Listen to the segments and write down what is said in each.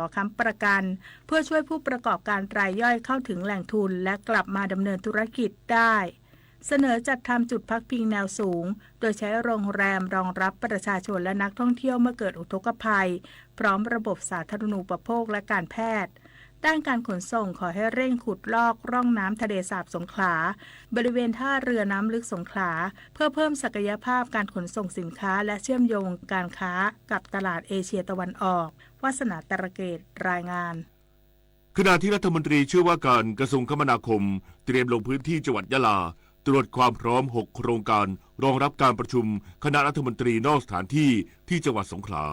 ขอค้ำประกัน เพื่อช่วยผู้ประกอบการรายย่อยเข้าถึงแหล่งทุน และกลับมาดำเนินธุรกิจได้ เสนอจัดทำจุดพักพิงแนวสูง โดยใช้โรงแรมรองรับประชาชนและนักท่องเที่ยวเมื่อเกิดอุทกภัย พร้อมระบบสาธารณูปโภคและการแพทย์ ด้านการขนส่งขอให้เร่งขุดลอกร่องน้ำทะเลสาบสงขลา บริเวณท่าเรือน้ำลึกสงขลา เพื่อเพิ่มศักยภาพการขนส่งสินค้าและเชื่อมโยงการค้ากับตลาดเอเชียตะวันออก วาสนา ตระเกต รายงาน ขณะที่รัฐมนตรีช่วยว่าการกระทรวงคมนาคมเตรียมลงพื้นที่จังหวัดยะลา ตรวจความพร้อม หก โครงการรองรับการประชุมคณะรัฐมนตรีนอกสถานที่ที่จังหวัดสงขลา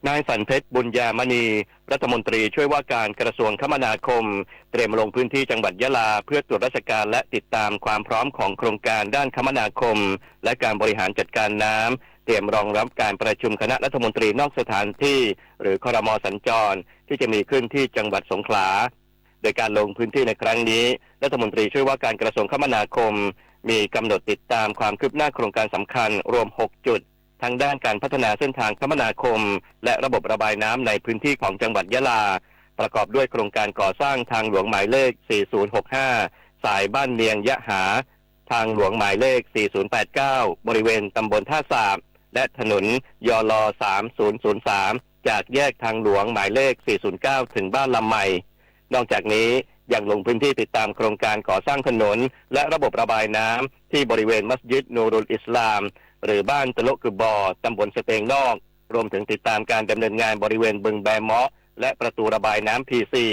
นายสันเพชร บุญญามณี รัฐมนตรีช่วยว่าการกระทรวงคมนาคม เตรียมลงพื้นที่จังหวัดยะลา เพื่อตรวจราชการและติดตามความพร้อมของโครงการด้านคมนาคม และการบริหารจัดการน้ำ เตรียมรองรับการประชุมคณะรัฐมนตรีนอกสถานที่ หรือ ครม. สัญจร ที่จะมีขึ้นที่จังหวัดสงขลา โดยการลงพื้นที่ในครั้งนี้ รัฐมนตรีช่วยว่าการกระทรวงคมนาคม มีกำหนดติดตามความคืบหน้าโครงการสำคัญรวม หก จุด ทั้งด้านการพัฒนาเส้นทางคมนาคม และระบบระบายน้ำในพื้นที่ของจังหวัดยะลา ประกอบด้วยโครงการก่อสร้างทางหลวงหมายเลข สี่ศูนย์หกห้า สายบ้านเนียง ยะหา ทางหลวงหมายเลข สี่ศูนย์แปดเก้า บริเวณตำบลท่าสาบ และถนน ยล สามศูนย์ศูนย์สาม จากแยกทางหลวงหมายเลข สี่ศูนย์เก้า ถึงบ้านลำใหม่ นอกจากนี้ยังลงพื้นที่ติดตามโครงการก่อสร้างถนน และระบบระบายน้ำที่บริเวณมัสยิดนูรุลอิสลาม หรือบ้านตะโละกือบอ ตำบลสเตงนอก รวมถึงติดตามการดำเนินงานบริเวณบึงแบเมาะ และประตูระบายน้ำ พีซี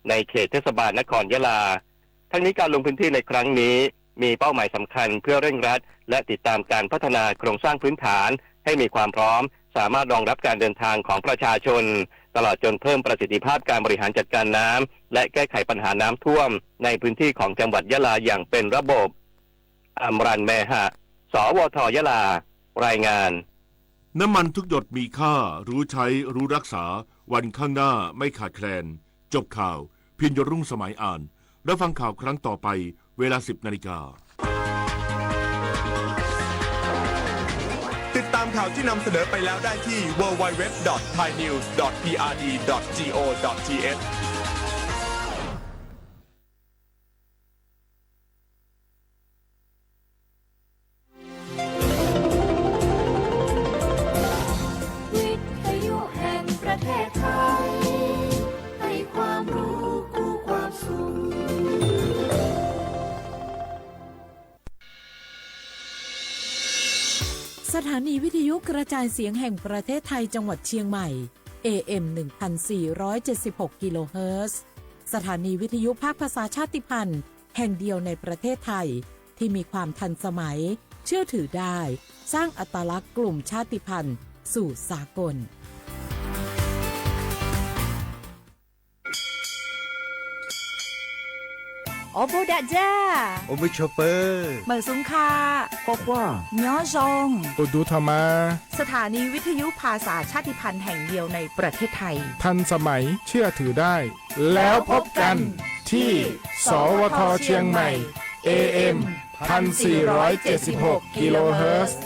ในเขตเทศบาลนครยะลา ทั้งนี้การลงพื้นที่ในครั้งนี้ มีเป้าหมายสำคัญเพื่อเร่งรัดและติดตามการพัฒนาโครงสร้างพื้นฐานให้มีความพร้อม สามารถรองรับการเดินทางของประชาชน ตลอดจนเพิ่มประสิทธิภาพการบริหารจัดการน้ำ และแก้ไขปัญหาน้ำท่วมในพื้นที่ของจังหวัดยะลาอย่างเป็นระบบ อำรัน แมหะ สวท ยะลา รายงาน น้ำมันทุกหยดมีค่า รู้ใช้ รู้รักษา วันข้างหน้าไม่ขาดแคลน จบข่าว พิญญรุ่งสมัยอ่าน รับฟังข่าวครั้งต่อไป เวลา สิบนาฬิกา ติดตามข่าวที่นำเสนอไปแล้วได้ที่ ดับเบิลยู ดับเบิลยู ดับเบิลยู ดอท ไทยนิวส์ ดอท พีอาร์ดี ดอท จีโอ ดอท ทีเอช วิทยุแห่งประเทศไทย ให้ความรู้คู่ความสุข สถานีวิทยุกระจายเสียงแห่งประเทศไทยจังหวัดเชียงใหม่ เอเอ็ม หนึ่งพันสี่ร้อยเจ็ดสิบหก กิโลเฮิรตซ์ สถานีวิทยุภาคภาษาชาติพันธุ์แห่งเดียวในประเทศไทย ที่มีความทันสมัย เชื่อถือได้ สร้างอัตลักษณ์กลุ่มชาติพันธุ์สู่สากล โอโบดะจ้า โอมิชเปอร์ เมอร์ซุงค่ะ ควาควา ญอซอง โอดูทามา สถานีวิทยุภาษาชาติพันธุ์แห่งเดียวในประเทศไทย ทันสมัย เชื่อถือได้ แล้วพบกันที่ สวท เชียงใหม่ เอเอ็ม พันสี่ร้อยเจ็ดสิบหก กิโลเฮิรตซ์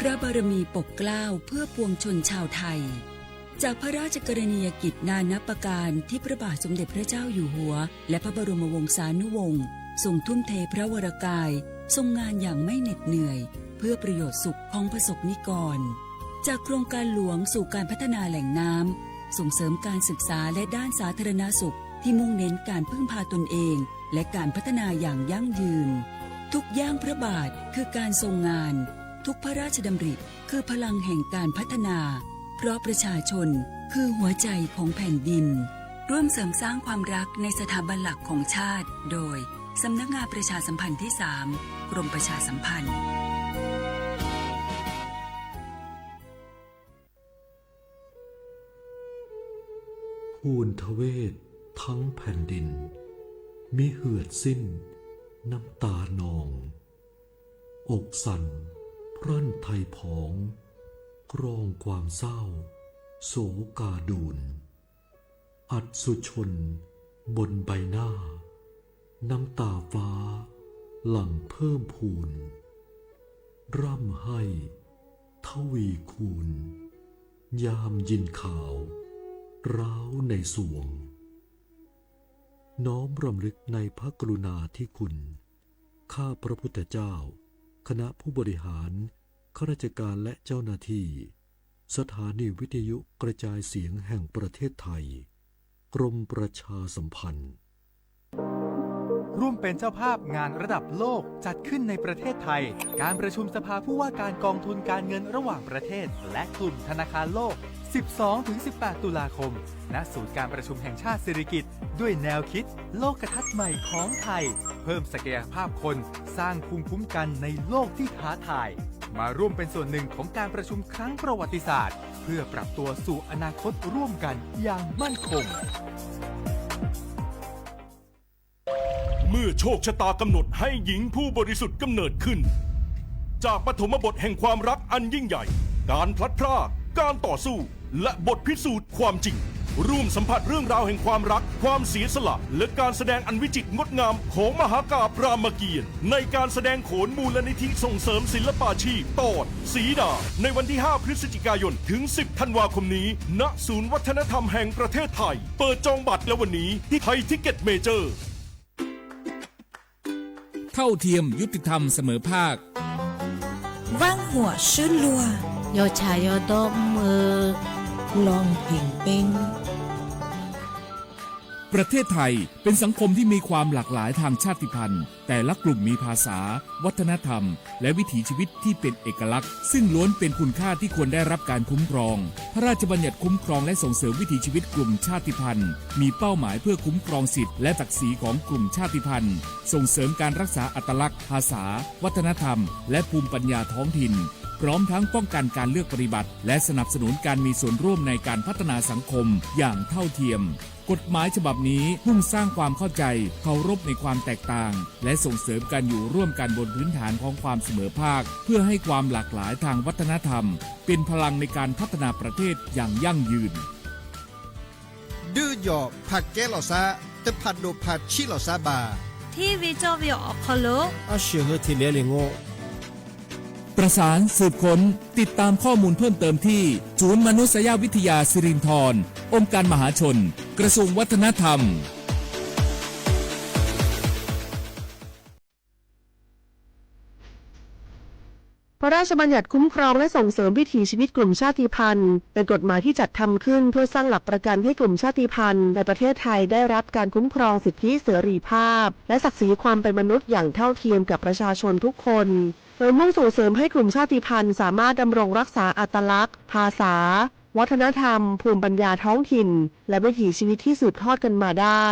พระบารมีปกเกล้าเพื่อปวงชนชาวไทย จากพระราชกรณียกิจนานับประการที่พระบาทสมเด็จพระเจ้าอยู่หัว และพระบรมวงศานุวงศ์ทรงทุ่มเทพระวรกาย ทรงงานอย่างไม่เหน็ดเหนื่อย เพื่อประโยชน์สุขของประสบนิกร จากโครงการหลวงสู่การพัฒนาแหล่งน้ำ ส่งเสริมการศึกษาและด้านสาธารณสุข ที่มุ่งเน้นการพึ่งพาตนเอง และการพัฒนาอย่างยั่งยืน ทุกย่างพระบาทคือการทรงงาน ทุกพระราชดำริคือพลังแห่งการพัฒนา เพราะประชาชนคือหัวใจของแผ่นดิน ร่วมเสริมสร้างความรักในสถาบันหลักของชาติ โดย สำนักงานประชาสัมพันธ์ที่สาม กรมประชาสัมพันธ์ ทูลทเวศทั้งแผ่นดิน มิเหือดสิ้นน้ำตานอง อกสั่นพรั่นไทยผอง กรองความเศร้าโศกาดูล อัศชนบนใบหน้า น้ำตาฟ้า หลั่งเพิ่มพูน ร่ำให้ทวีคูณ ยามยินข่าว ร้าวในสวง น้อมรำลึกในพระกรุณาธิคุณ ข้าพระพุทธเจ้า คณะผู้บริหาร ข้าราชการและเจ้าหน้าที่ สถานีวิทยุกระจายเสียงแห่งประเทศไทย กรมประชาสัมพันธ์ ร่วมเป็นเจ้าภาพงานระดับโลกจัดขึ้นในประเทศไทย การประชุมสภาผู้ว่าการกองทุนการเงินระหว่างประเทศ และกลุ่มธนาคารโลก สิบสองถึงสิบแปด ตุลาคม ณ ศูนย์การประชุมแห่งชาติสิริกิติ์ ด้วยแนวคิด โลกทัศน์ใหม่ของไทย เพิ่มศักยภาพคน สร้างภูมิคุ้มกันในโลกที่ท้าทาย มาร่วมเป็นส่วนหนึ่งของการประชุมครั้งประวัติศาสตร์ เพื่อปรับตัวสู่อนาคตร่วมกันอย่างมั่นคง เมื่อโชคชะตากำหนดให้หญิงผู้บริสุทธิ์กำเนิดขึ้น จากปฐมบทแห่งความรักอันยิ่งใหญ่ การพลัดพราก การต่อสู้ และบทพิสูจน์ความจริง ร่วมสัมผัสเรื่องราวแห่งความรัก ความเสียสละ และการแสดงอันวิจิตรงดงามของมหากาพย์รามเกียรติ์ ในการแสดงโขนมูลนิธิส่งเสริมศิลปาชีพ ตอน สีดา ในวันที่ ห้า พฤศจิกายน ถึง สิบ ธันวาคมนี้ ณ ศูนย์วัฒนธรรมแห่งประเทศไทย เปิดจองบัตรแล้ววันนี้ที่ไทยทิกเก็ตเมเจอร์ เท่าเทียม ยุติธรรม เสมอภาค วันหัวชื่นลัว ยอชายอดอมเออ ลองเพลงเป้ง ประเทศไทยเป็นสังคมที่มีความหลากหลายทางชาติพันธุ์ แต่ละกลุ่มมีภาษา วัฒนธรรม และวิถีชีวิตที่เป็นเอกลักษณ์ ซึ่งล้วนเป็นคุณค่าที่ควรได้รับการคุ้มครอง พระราชบัญญัติคุ้มครองและส่งเสริมวิถีชีวิตกลุ่มชาติพันธุ์ มีเป้าหมายเพื่อคุ้มครองสิทธิและศักดิ์ศรีของกลุ่มชาติพันธุ์ ส่งเสริมการรักษาอัตลักษณ์ ภาษา วัฒนธรรม และภูมิปัญญาท้องถิ่น พร้อมทั้งป้องกันการเลือกปฏิบัติ และสนับสนุนการมีส่วนร่วมในการพัฒนาสังคมอย่างเท่าเทียม กฎหมายฉบับนี้มุ่งสร้างความเข้าใจ เคารพในความแตกต่าง และส่งเสริมการอยู่ร่วมกันบนพื้นฐานของความเสมอภาค เพื่อให้ความหลากหลายทางวัฒนธรรม เป็นพลังในการพัฒนาประเทศอย่างยั่งยืน ဒုးယီၣ်ဖးကဲလီၤသး တဖးဒိၣ်ဖးဆံးလီၤသးဘၣ် ထံဝံၤကၠီဝံၤအီၣ်ခီလိာ် အဆှၢဟၢထံလဲလံငိ ประสานสืบค้น ติดตามข้อมูลเพิ่มเติมที่ ศูนย์มนุษยวิทยาสิรินธร องค์การมหาชน กระทรวงวัฒนธรรม พระราชบัญญัติคุ้มครองและส่งเสริมวิถีชีวิตกลุ่มชาติพันธุ์ เป็นกฎหมายที่จัดทำขึ้นเพื่อสร้างหลักประกันให้กลุ่มชาติพันธุ์ในประเทศไทยได้รับการคุ้มครองสิทธิเสรีภาพ และศักดิ์ศรีความเป็นมนุษย์อย่างเท่าเทียมกับประชาชนทุกคน โดยมุ่งส่งเสริมให้กลุ่มชาติพันธุ์สามารถดำรงรักษาอัตลักษณ์ ภาษา วัฒนธรรม ภูมิปัญญาท้องถิ่น และวิถีชีวิตที่สืบทอดกันมาได้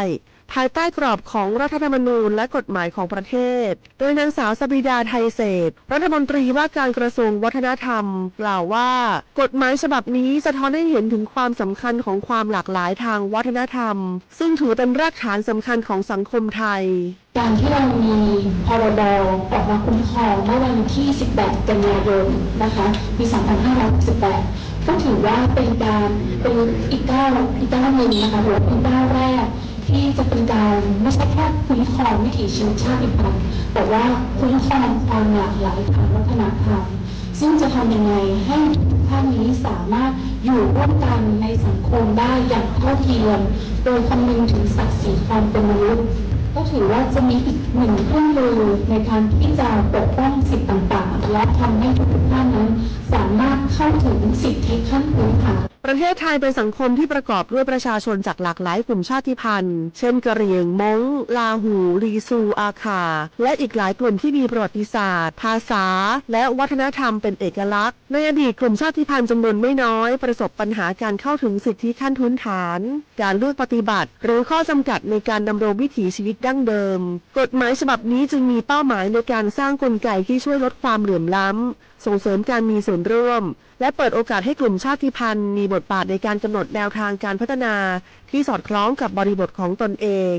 ภายใต้กรอบของรัฐธรรมนูญและกฎหมายของประเทศ โดยนางสาวสะบีดา ไทยเศรษฐ รัฐมนตรีว่าการกระทรวงวัฒนธรรม กล่าวว่า กฎหมายฉบับนี้สะท้อนให้เห็นถึงความสำคัญของความหลากหลายทางวัฒนธรรม ซึ่งถือเป็นรากฐานสำคัญของสังคมไทย การที่เรามี พรบ ออกมาคุ้มครองเมื่อวันที่ สิบแปด กันยายน นะคะ ปี สองพันห้าร้อยหกสิบแปด ก็ถือว่าเป็นการ เป็นอีกก้าว อีกก้าวหนึ่งนะคะ หรือว่าเป็นก้าวแรก ที่จะเป็นการไม่ใช่แค่คุ้มครองวิถีชีวิตชาติพันธุ์ แต่ว่าคุ้มครองความหลากหลายทางวัฒนธรรม ซึ่งจะทำยังไงให้ทุกท่านนี้สามารถอยู่ร่วมกันในสังคมได้อย่างเท่าเทียม โดยคำนึงถึงศักดิ์ศรีความเป็นมนุษย์ ก็ถือว่าจะมีอีกหนึ่งเครื่องมือในการที่จะปกป้องสิทธิ์ต่างๆ และทำให้ทุกท่านนั้นสามารถเข้าถึงสิทธิขั้นพื้นฐาน ประเทศไทยเป็นสังคมที่ประกอบด้วยประชาชนจากหลากหลายกลุ่มชาติพันธุ์ เช่น กะเหรี่ยง ม้ง ลาหู ลีซู อาข่า และอีกหลายกลุ่มที่มีประวัติศาสตร์ ภาษา และวัฒนธรรมเป็นเอกลักษณ์ ในอดีตกลุ่มชาติพันธุ์จำนวนไม่น้อยประสบปัญหาการเข้าถึงสิทธิขั้นพื้นฐาน การเลือกปฏิบัติ หรือข้อจำกัดในการดำรงวิถีชีวิตดั้งเดิม กฎหมายฉบับนี้จึงมีเป้าหมายในการสร้างกลไกที่ช่วยลดความเหลื่อมล้ำ ส่งเสริมการมีส่วนร่วม และเปิดโอกาสให้กลุ่มชาติพันธุ์มีบทบาทในการกำหนดแนวทางการพัฒนาที่สอดคล้องกับบริบทของตนเอง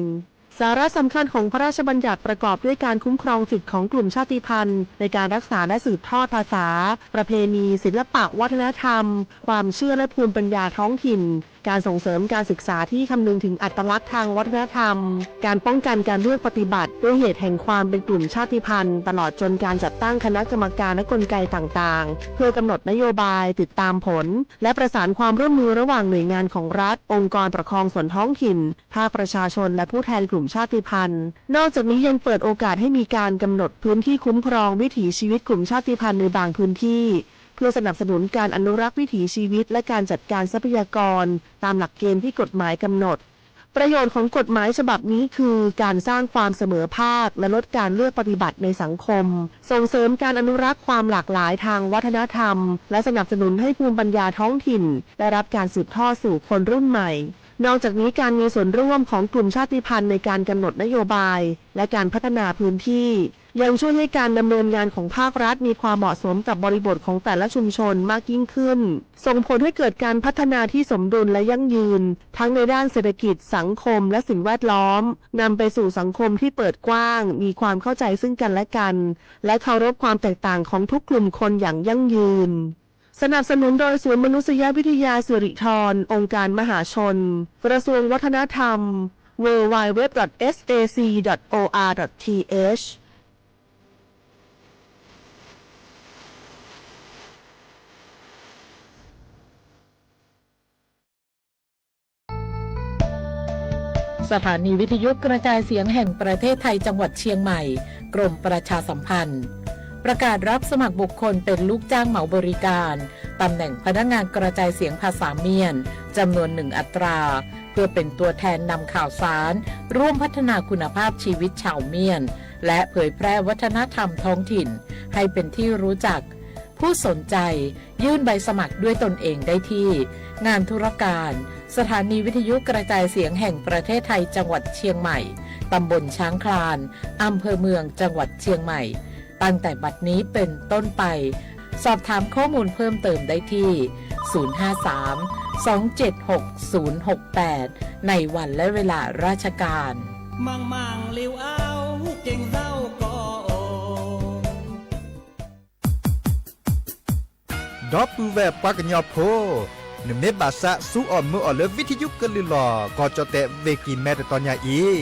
สาระสำคัญของพระราชบัญญัติประกอบด้วยการคุ้มครองสิทธิของกลุ่มชาติพันธุ์ในการรักษาและสืบทอดภาษา ประเพณี ศิลปะ วัฒนธรรม ความเชื่อและภูมิปัญญาท้องถิ่น การส่งเสริมการศึกษาที่คำนึงถึงอัตลักษณ์ทางวัฒนธรรม การป้องกันการเลือกปฏิบัติด้วยเหตุแห่งความเป็นกลุ่มชาติพันธุ์ ตลอดจนการจัดตั้งคณะกรรมการและกลไกต่างๆ เพื่อกำหนดนโยบาย ติดตามผล และประสานความร่วมมือระหว่างหน่วยงานของรัฐ องค์กรปกครองส่วนท้องถิ่น ภาคประชาชน และผู้แทนกลุ่มชาติพันธุ์ นอกจากนี้ยังเปิดโอกาสให้มีการกำหนดพื้นที่คุ้มครองวิถีชีวิตกลุ่มชาติพันธุ์ในบางพื้นที่ เพื่อสนับสนุนการอนุรักษ์วิถีชีวิตและการจัดการทรัพยากรตามหลักเกณฑ์ที่กฎหมายกำหนด ประโยชน์ของกฎหมายฉบับนี้คือการสร้างความเสมอภาคและลดการเลือกปฏิบัติในสังคม ส่งเสริมการอนุรักษ์ความหลากหลายทางวัฒนธรรม และสนับสนุนให้ภูมิปัญญาท้องถิ่นได้รับการสืบทอดสู่คนรุ่นใหม่ นอกจากนี้การมีส่วนร่วมของกลุ่มชาติพันธุ์ในการกำหนดนโยบาย และการพัฒนาพื้นที่ ยังช่วยให้การดำเนินงานของภาครัฐมีความเหมาะสมกับบริบทของแต่ละชุมชนมากยิ่งขึ้น ส่งผลให้เกิดการพัฒนาที่สมดุลและยั่งยืน ทั้งในด้านเศรษฐกิจ สังคม และสิ่งแวดล้อม นำไปสู่สังคมที่เปิดกว้าง มีความเข้าใจซึ่งกันและกัน และเคารพความแตกต่างของทุกกลุ่มคนอย่างยั่งยืน สนับสนุนโดยศูนย์มนุษยวิทยาสิริธร องค์การมหาชน กระทรวงวัฒนธรรม ดับเบิลยูดับเบิลยูดับเบิลยูดับเบิลยูดอทเอสเอซีดอทโออาร์ดอททีเอช สถานีวิทยุกระจายเสียงแห่งประเทศไทยจังหวัดเชียงใหม่ กรมประชาสัมพันธ์ ประกาศรับสมัครบุคคลเป็นลูกจ้างเหมาบริการ ตำแหน่งพนักงานกระจายเสียงภาษาเมียน จำนวนหนึ่งอัตรา เพื่อเป็นตัวแทนนำข่าวสาร ร่วมพัฒนาคุณภาพชีวิตชาวเมียน และเผยแพร่วัฒนธรรมท้องถิ่น ให้เป็นที่รู้จัก ผู้สนใจ ยื่นใบสมัครด้วยตนเองได้ที่ งานธุรการ สถานีวิทยุกระจายเสียงแห่งประเทศไทยจังหวัดเชียงใหม่ ตำบลช้างคลาน อำเภอเมืองจังหวัดเชียงใหม่ ตั้งแต่บัดนี้เป็นต้นไป สอบถามข้อมูลเพิ่มเติมได้ที่ ศูนย์ห้าสาม สองเจ็ดหก ศูนย์หกแปด ในวันและเวลาราชการ ဒီပုၢ်ဝဲၢ်ပှၤကညီဖိ, နမ့ၢ်ဘၣ်ဆၣ် စူးအီၣ်မုာ်အီၣ်လၢ ဝံထယုကလုၢ်လီၢ် ကီၢ်ကၠီၣ်တဲၣ် ဝ့ၢ်ကံၢ်မဲ တတီၤညါအံၤ,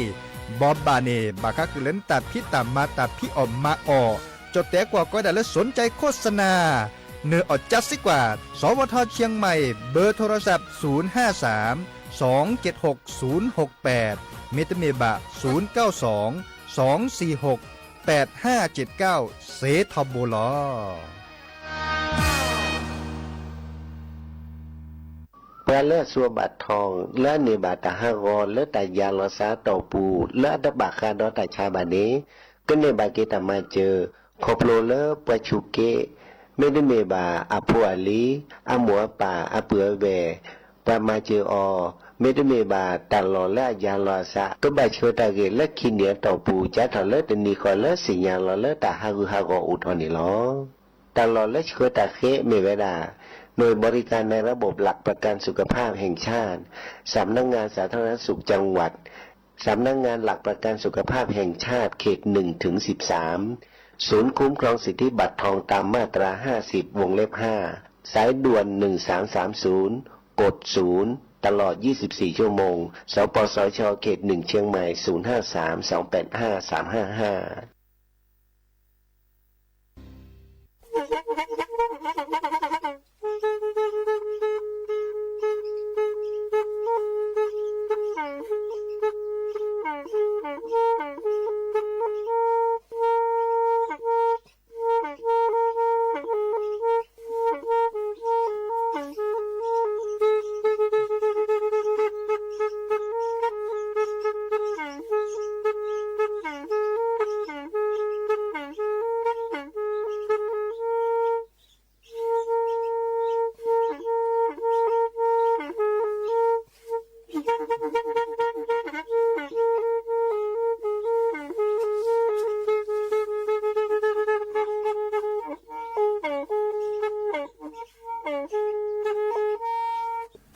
ဘီဘၣ်န့ၣ် ဘၣ်ဃးဃုာ်လၢနတၢ်ဖံးတၢ်မၤ တၢ်ဖံးအီၣ်မၤအီၣ်, ကၠီၣ်တဲၣ်ကွၢ်ကီဒၣ်လၢ สนใจโฆษณา နအီၣ်ကၠါစ့ၢ်ကီး, สวท.เชียงใหม่ เบอร์โทรศัพท์ ศูนย์ห้าสาม สองเจ็ดหก ศูนย์หกแปด မ့တမ့ၢ်ဘၣ် ศูนย์เก้าสอง สองสี่หก แปดห้าเจ็ดเก้า စ့ထီဘိလီၤ. ပှၤလၢအစူးအဘၣ်ထီၣ် လၢအန့ၢ်ဘၣ်တၢ်ဟးဂီၤလၢတၢ်ယၤလီၤစၢ်အတီၢ်ပူၤ လၢအတဘၣ်ဃးဒီးတၢ်ဆါဘၣ်န့ၣ် ကန့ၢ်ဘၣ်က့ၤတၢ်မၤစၢၤ ခီဖျိလၢပှၤဆူးက့, မ့တမ့ၢ်ဘၣ်အဖိအလံၤ, အမိၢ်အပၢ်, အပုၢ်အဝဲၢ်, ပှၤမၤစၢၤအီၤ, မ့တမ့ၢ်ဘၣ်တၢ်လီၢ်လၢအယၤလီၤအစၢ် ကဘၣ်ဆှၢတၢ်ဂ့ၢ်လၢခံနံၣ်အတီၢ်ပူၤ ကၢထီၣ်လၢတနံၤဃီလၢသ့ၣ်ညါလီၤလၢတၢ်ဟးဂူာ်ဟးဂီၤအိၣ်ထီၣ်န့ၣ်လီၤ. တၢ်လီၢ်လၢဆှၢတၢ်ဃ့မ့ၢ်ဝဲဒၣ် หน่วยบริการในระบบหลักประกันสุขภาพแห่งชาติ สำนักงานสาธารณสุขจังหวัด สำนักงานหลักประกันสุขภาพแห่งชาติเขตหนึ่งถึงสิบสาม ศูนย์คุ้มครองสิทธิบัตรทองตามมาตราห้าสิบ วงเล็บห้า สายด่วนหนึ่งสามสามศูนย์ กดศูนย์ ตลอดยี่สิบสี่ชั่วโมง สปสช เขตหนึ่งเชียงใหม่ ศูนย์ห้าสามสองแปดห้าสามห้าห้า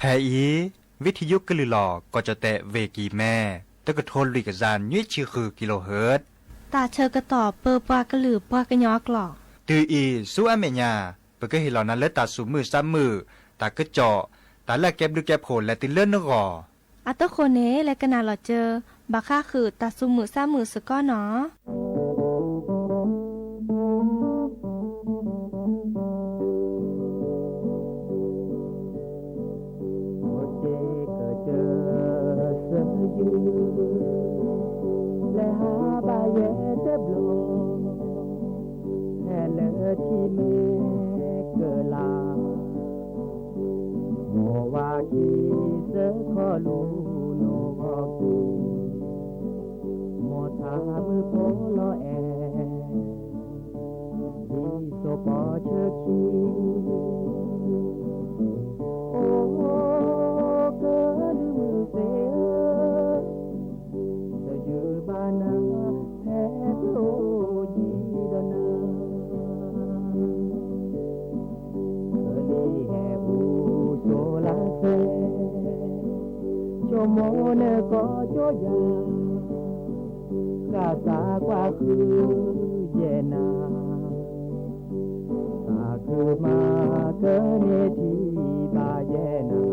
ဖဲအံၤ ဝံထယုကလုၢ်လီၢ် ကီၢ်ကၠီၣ်တဲၣ် ဝ့ၢ်ကံၢ်မဲ တကထိလွံၢ်ကယၤနွံဆံဃု kilohertz တၢ်ဆၢကတီၢ်ပၢပှၤကလုာ်ပှၤကညီအကျိာ် တုၤအံၤဆူအမဲာ်ညါ ပကဟ့ၣ်လီၤနၤလၢတၢ်သူၣ်မုာ်သးမုာ် တၢ်ကစီၣ် တၢ်လၢအကဲဘျုးကဲဖှိၣ်လဲၤတုၤလၢနဂီၢ်. အတဃိန့ၣ် လဲၤကနၣ်လီၤစၢၤ ဘၣ်ဃးဃုာ်တၢ်သူၣ်မုာ်သးမုာ်စ့ၢ်ကီးနီၤ. မိၢ်စ့ကစၢၢ်သယုၢ် လဲၤဟးဘၣ်ယဲၢ်တဘျီ ဖဲလၢထံမဲကလး မိၢ်ဝၤခံသၢခီလူၤနိၣ်ဂီၤကံ မိၢ်ထါမုၣ်ဖိလီၤအဲၣ် ဒ်သိးပီၤဆၢခံ အိၣ်ကလုၢ်မုၢ်သ့ၣ်ဧၢ, တယုၢ်ဘၣ်နၤ ဖဲပအိၣ်ယံၤဒီးနၤ ကလံၤဟဲအူစိၤလါစဲ ဆိကမိၣ်နကီၢ်ကၠိယၤ ဃၣ်သးကွၢ်ဃုယဲၢ်နၤ သးခုမၤကန့ၢ်ထံဘၣ်ယဲၢ်နၤ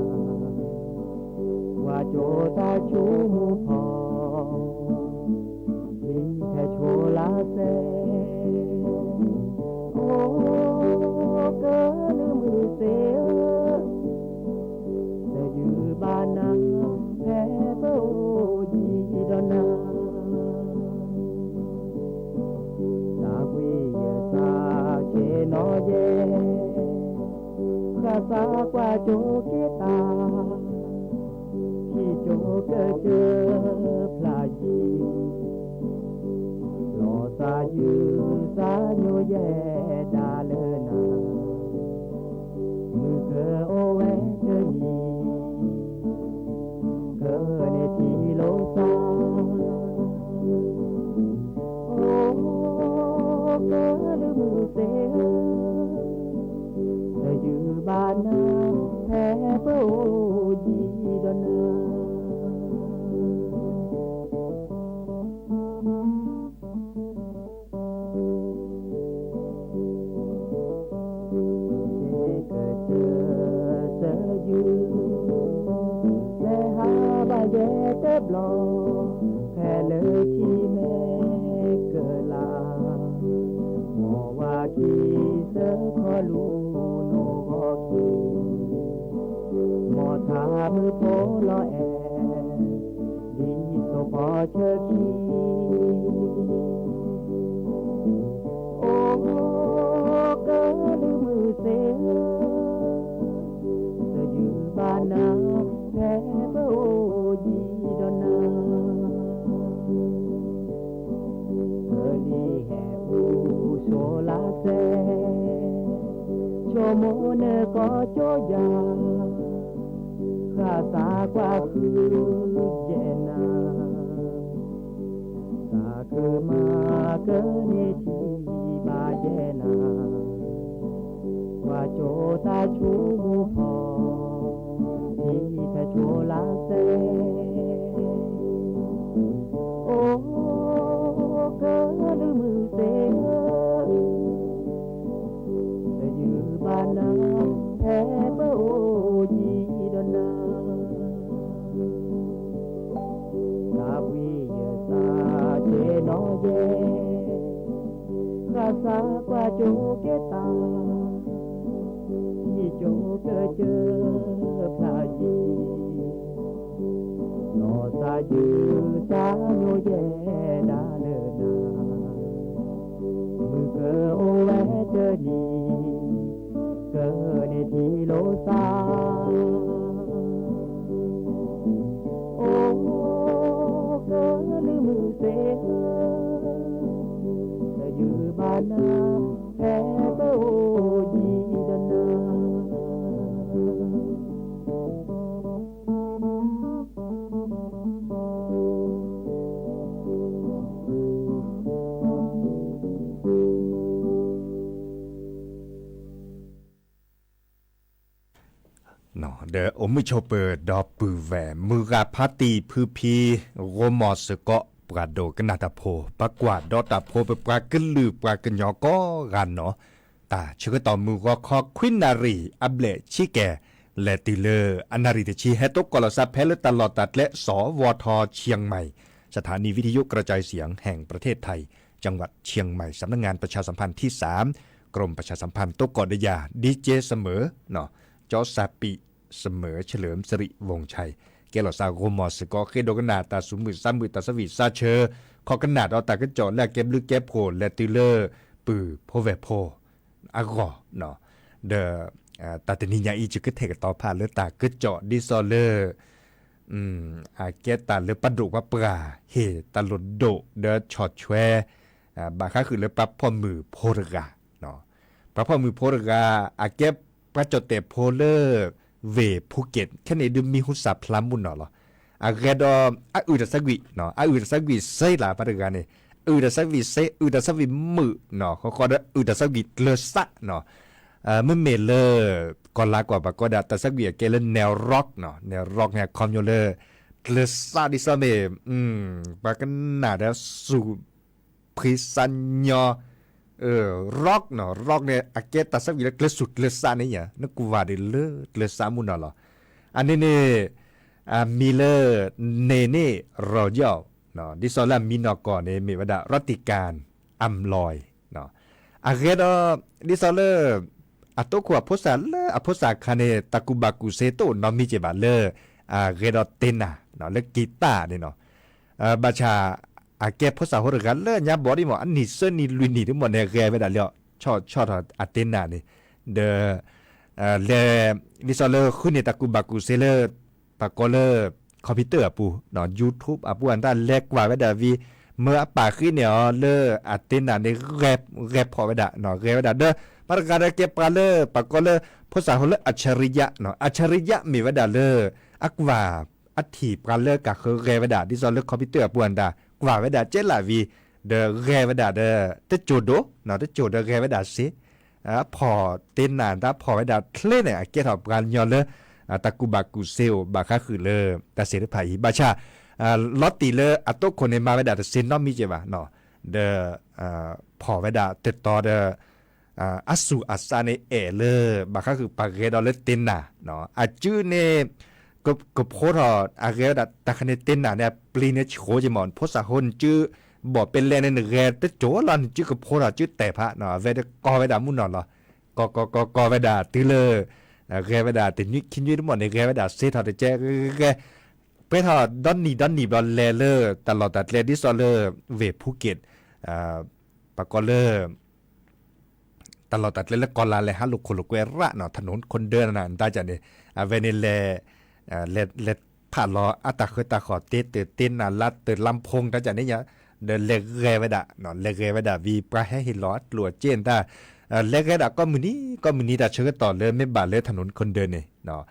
ကွၢ်ကၠိတၢ်ဆိကမိၣ်ဖီ လံၤဟဲဆိၤလါစဲ အိၣ်ကလုၢ်မုၢ်သ့ၣ်ဧၢ, တယုၢ်ဘၣ်နၤ ဖဲပအိၣ်ယံၤဒီးနၤ တၢ်ဘှံးယသးဆ့ၣ်နီၤယဲၢ် ဃၣ်သးကွၢ်ကၠိက့ၤတၢ် ထံၣ်ကၠိကစၢၢ်ဖျါယံၤ လီၤသးယုၢ်သးညိယဲၢ်ဒၣ်လၢနၤ မုၢ်ကအိၣ်ဝဲတနံၤ ကန့ၢ်ထံလိာ်သး အိၣ်ကလုၢ်မုၢ်သ့ၣ်ဧၢ, တယုၢ်ဘၣ်နၤ ဖဲပအိၣ်ယံၤဒီးနၤ ကစၢၢ်ကစၢၢ်သယုၢ် လဲၤဟးဘၣ်ယဲၢ်တဘျီ ဖဲလၢထံမဲကလး မိၢ်ဝၤခံသၢခီလူၤနိၣ်ဂီၤခံ မိၢ်ထါမုၣ်ဖိလီၤအဲၣ် ဒ်သိးပီၤဆၢခံ အိၣ်ကလုၢ်မုၢ်သ့ၣ်ဧၢ, တယုၢ်ဘၣ်နၤ ဖဲပအိၣ်ယံၤဒီးနၤ ကလံၤဟဲအူစိၤလါစဲ ဆိကမိၣ်နကီၢ်ကၠိယၤ ဃၣ်သးကွၢ်ဃုယဲၢ်နၤ သးခုမၤကန့ၢ်ထံဘၣ်ယဲၢ်နၤ ကွၢ်ကၠိတၢ်ဆိကမိၣ်ဖီ ထံဟဲဆိၤလါစဲ အိၣ်ကလုၢ်မုၢ်သ့ၣ်ဧၢ, တယုၢ်ဘၣ်နၤ ဖဲပအိၣ်ယံၤဒီးနၤ တၢ်ဘှံးယသးဆ့ၣ်နီၤယဲၢ် ဃၣ်သးကွၢ်ကၠိက့ၤတၢ် ထံၣ်ကၠိကစၢၢ်ဖျါယံၤ လီၤသးယုၢ်သးညိယဲၢ်ဒၣ်လၢနၤ မုၢ်ကအိၣ်ဝဲတနံၤ ကန့ၢ်ထံလိာ်သး အိၣ်ကလုၢ်မုၢ်သ့ၣ်ဧၢ, တယုၢ်ဘၣ်နၤ ဖဲပအိၣ်ယံၤဒီးနၤ ဒီးအိၣ်မုာ်ဆိးပၢၤဒီပုၢ်ဝဲၢ် မုၢ်ဂၤဖါတံၢ်ဖုဖံ ဂီၢ်မီၢ်စ့ၢ်ကီး ပှၤဒိကနၣ်တၢ်ဖိ ပှၤကွၢ်ဒီးတၢ်ဖိ ပပှၤကလုာ်ပှၤကညီကိးဂၤနီၢ် တၢ်ဆၢကတီၢ်မုၢ်ဂီၤခီခွံနၣ်ရံၣ် အဘျဲၣ်ဆံကဲၣ် လဲၤတုၤလၢအနၣ်ရံၣ်တဆံ ဟဲတိကိးလီၤစၢဖဲလၢတၢ်လီၢ်တၢ်ကျဲ สวท.เชียงใหม่ สถานีวิทยุกระจายเสียงแห่งประเทศไทย จังหวัดเชียงใหม่ สำนักงานประชาสัมพันธ์ที่สาม กรมประชาสัมพันธ์ တိကိးဒီးယၤ ดีเจเสมอ เนาะ จอสปี เสมอ เฉลิมสิริวงศ์ชัย ကဲလီၤစၢဂီၢ်မီၢ်စ့ၢ်ကီး ဃ့ဒိကနၣ်တၢ်သူၣ်မုာ်သးမုာ် တၢ်ဆၢဝံၣ်စၢ်ဆၢ ခိးကနၣ်ဒီးတၢ်ကစီၣ်လၢအကဲဘျုးကဲဖှိၣ် လဲၤတုၤလၢပုၢ်ဖိဝဲၢ်ဖိ အဂီၢ် ဒီး တၢ်တနံၤညါအံၤ ယကထဲကတီၤဖးလၢတၢ်ကစီၣ်ဒ်သိးလၢ အကဲတၢ်လၢပှၤဒိၣ်ပှၤပှၢ် ဟ့ၣ်တၢ်လိၣ်ဒိၣ်ဒီးဆီၣ်ထွဲ ဘၣ်ဃးဃုာ်လၢပှၤဖီၣ်မုၢ်ဖိတဂၤ ပှၤဖီၣ်မုၢ်ဖိတဂၤ အကဲပှၤကၠီၣ်တဲာ်ဖိလၢ ဝ့ၢ်ဖူက့း ခဲန့ၣ်ဒုးမံၤဟူစၢ်ဖျါမုၢ်နီၢ်လီၤ. အဂဲၤဒီး အအုၣ်တၢ်ဆၢကွံာ် အအုၣ်တၢ်ဆၢကွံာ်စ့လၢ် ပှၤတဂၤန့ၣ် အုၣ်တၢ်ဆၢကွံာ်စ့ အုၣ်တၢ်ဆၢကွံာ်မုာ်နီၢ် ဃီဃီဒီးအုၣ်တၢ်ဆၢကွံာ်ကျၢၤစးနီၢ် မ့မ့ၢ်လၢ ကီၢ်လါကွၢ် ပှၤကိးဒၣ်တၢ်ဆၢကွံာ်အကဲလၢ နၣ်ရွၣ်နီၢ် နၣ်ရွၣ်န့ၣ် အခီပညီလၢ ကျၢၤစးဒ်သိးမ့ၢ် ပှၤကနၣ်ဒီးစူၣ် ဖှံစၢ်ညီ ရွၣ်နီၢ် ရွၣ်န့ၣ် အကဲတၢ်ဆၢကွံာ်လၢကျၢၤစူၣ်ကျၢၤစးန့ၣ်ယါ နကွၢ်ဒ်လၢကျၢၤစးမုၢ်နီၢ်လီၤ. အန့ၣ်န့ၣ် အမံၤလၢ နၣ်ရွၣ် ဒ်သိးလၢအမံၤနီၢ်ကီၢ်န့ၣ် မ့ၢ်ဝဲဒၣ် ရတ္တိကၢၣ် အမ်လွဲၣ် အဂဲၤဒီး ဒ်သိးလၢ အတိခိၣ်အဖိစၢ်လၢအဖိစၢ်ခါန့ၣ် တၢ်ကူၣ်ဘၣ်ကူၣ်သ့တအိၣ်နီတမံၤကဲဘၣ်လၢ အဂဲၤဒီးတ့နၢ် လၢကံၢ်တၢ်န့ၣ်နီၢ် ဘၣ်ဆၣ် အကဲဖိစၢ်ဖိတဂၤလၢညါဘီဒ်မး အနံၣ်သၢနံၣ်လွံၢ်နံၣ်ဒ်မးန့ၣ် ဂဲၤဝဲဒၣ်လၢ ဆီၣ်ဆီၣ်ထီၣ်အတ့နၢ်န့ၣ် ဒီး လဲၤ ဒ်သိးလၢဃုန့ၢ်တၢ်ကူၣ်ဘၣ်ကူၣ်သ့လၢ ပှၤကိးလၢ computer အပူၤ YouTube အပူၤအတၢ်လဲၤကွၢ်ဝဲဒၣ်ဝံၤ မၢအပာ်ဃ့န့ၢ်အီၤလၢအတ့နၢ်န့ၣ် ဂဲၤဖီၣ်ဝဲဒၣ် ဂဲၤဝဲဒၣ်ဒီး ပှၤတဂၤဒီးကဲပှၤလၢ ပှၤကိးလၢ ဖိစၢ်ဖိလၢ อัจฉริยะ နီၢ် อัจฉริยะ မ့ၢ်ဝဲဒၣ်လၢ အကွၢ် အထံၣ်ပှၤလၢကဃၢဂဲၤဝဲဒၣ် ဒ်သိးလၢ computer အပူၤအတၢ် ကွၢ်ဝဲဒၣ်ကဲလၢ်ဝံၤ ဒီးဂဲၤဝဲဒၣ်ဒီး တစိၢ်ဒိၣ် တစိၢ်ဒီးဂဲၤဝဲဒၣ်စ့ ဖီၣ်တ့နၢ်တၢ်ဖီၣ်ဝဲဒၣ်ချ့န့ၣ် အကဲထီၣ်ပှၤကညီလၢ တၢ်ကူၣ်ဘၣ်ကူၣ်သ့အိၣ် ဘၣ်ဃးဃုာ်လၢ တၢ်စ့တဖၣ်အံၤ ဘၣ်ဆၣ် လီၤတံၢ်လၢအတိခိၣ်န့ၣ် မၤဝဲဒၣ်တစ့နီတမံၤကဲဘၣ် ဒီး ဖီၣ်ဝဲဒၣ်တတီၤဒီး အစူၢ်အစးန့ၣ်အဲၣ်လၢ ဘၣ်ဃးဃုာ်ပှၤဂဲၤဒီးလၢတ့နၢ် အစုန့ၣ် ကဖိထီၣ် အဂဲၤဝဲဒၣ်တၢ်ခါန့ၣ်တ့နၢ်န့ၣ် အပျံၤန့ၣ်ဆှိက့မး ဖိစၢ်ဖိနစု ဘီၣ်ပဲလဲၣ်န့ၣ် နဂဲၤတစိၢ်လီၤ နစုကဖိထီၣ်စုတဲာ်ဖး အဝဲဒၣ်ကီဝဲဒၣ်မုၢ်နီၢ်လီၤ ကီကီကီကီဝဲဒၣ်တုၤလၢ ဂဲၤဝဲဒၣ်တနွံခံနွံတမးန့ၣ် ဂဲၤဝဲဒၣ်စ့ထီၣ်တကဲ ဂဲၤ ပှဲၤထီၣ်ဒီနံၣ်ဒီနံၣ်ဘျီလဲၤလၢ တၢ်လီၢ်တၢ်ကျဲဒ်သိးလၢ ဝ့ၢ်ဖူက့း ပှၤကိးလၢ တၢ်လီၢ်တၢ်ကျဲလၢကီၢ်လါလဲၤဟးလိာ်ခိၣ်လိာ်ကွဲရၣ်နီၢ် ถนนคนเดิน နၢ်တၢ်ကၢ်န့ၣ် အဝဲန့ၣ်လဲၤ လဲၤဖးလီၤအတၢ်ဃၢတၢ်ဃီၣ်တ့တၢ်တ့နၢ်လါတၢ်လါဖိတၢ်ကၢ်န့ၣ်ညါ ဒီးလဲၤဂဲၤဝဲဒၣ် လဲၤဂဲၤဝဲဒၣ်ဝံၤ ပှၤဟဲဟ့ၣ်လီၤအကျိၣ်အစ့တၢ် လဲၤဂဲၤဒၣ်ကိးမုၢ်နံၤ ကိးမုၢ်နံၤတၢ်ဆၢကတီၢ်လၢမ့ၢ်ဘၣ်လၢ ถนนคนเดิน န့ၣ်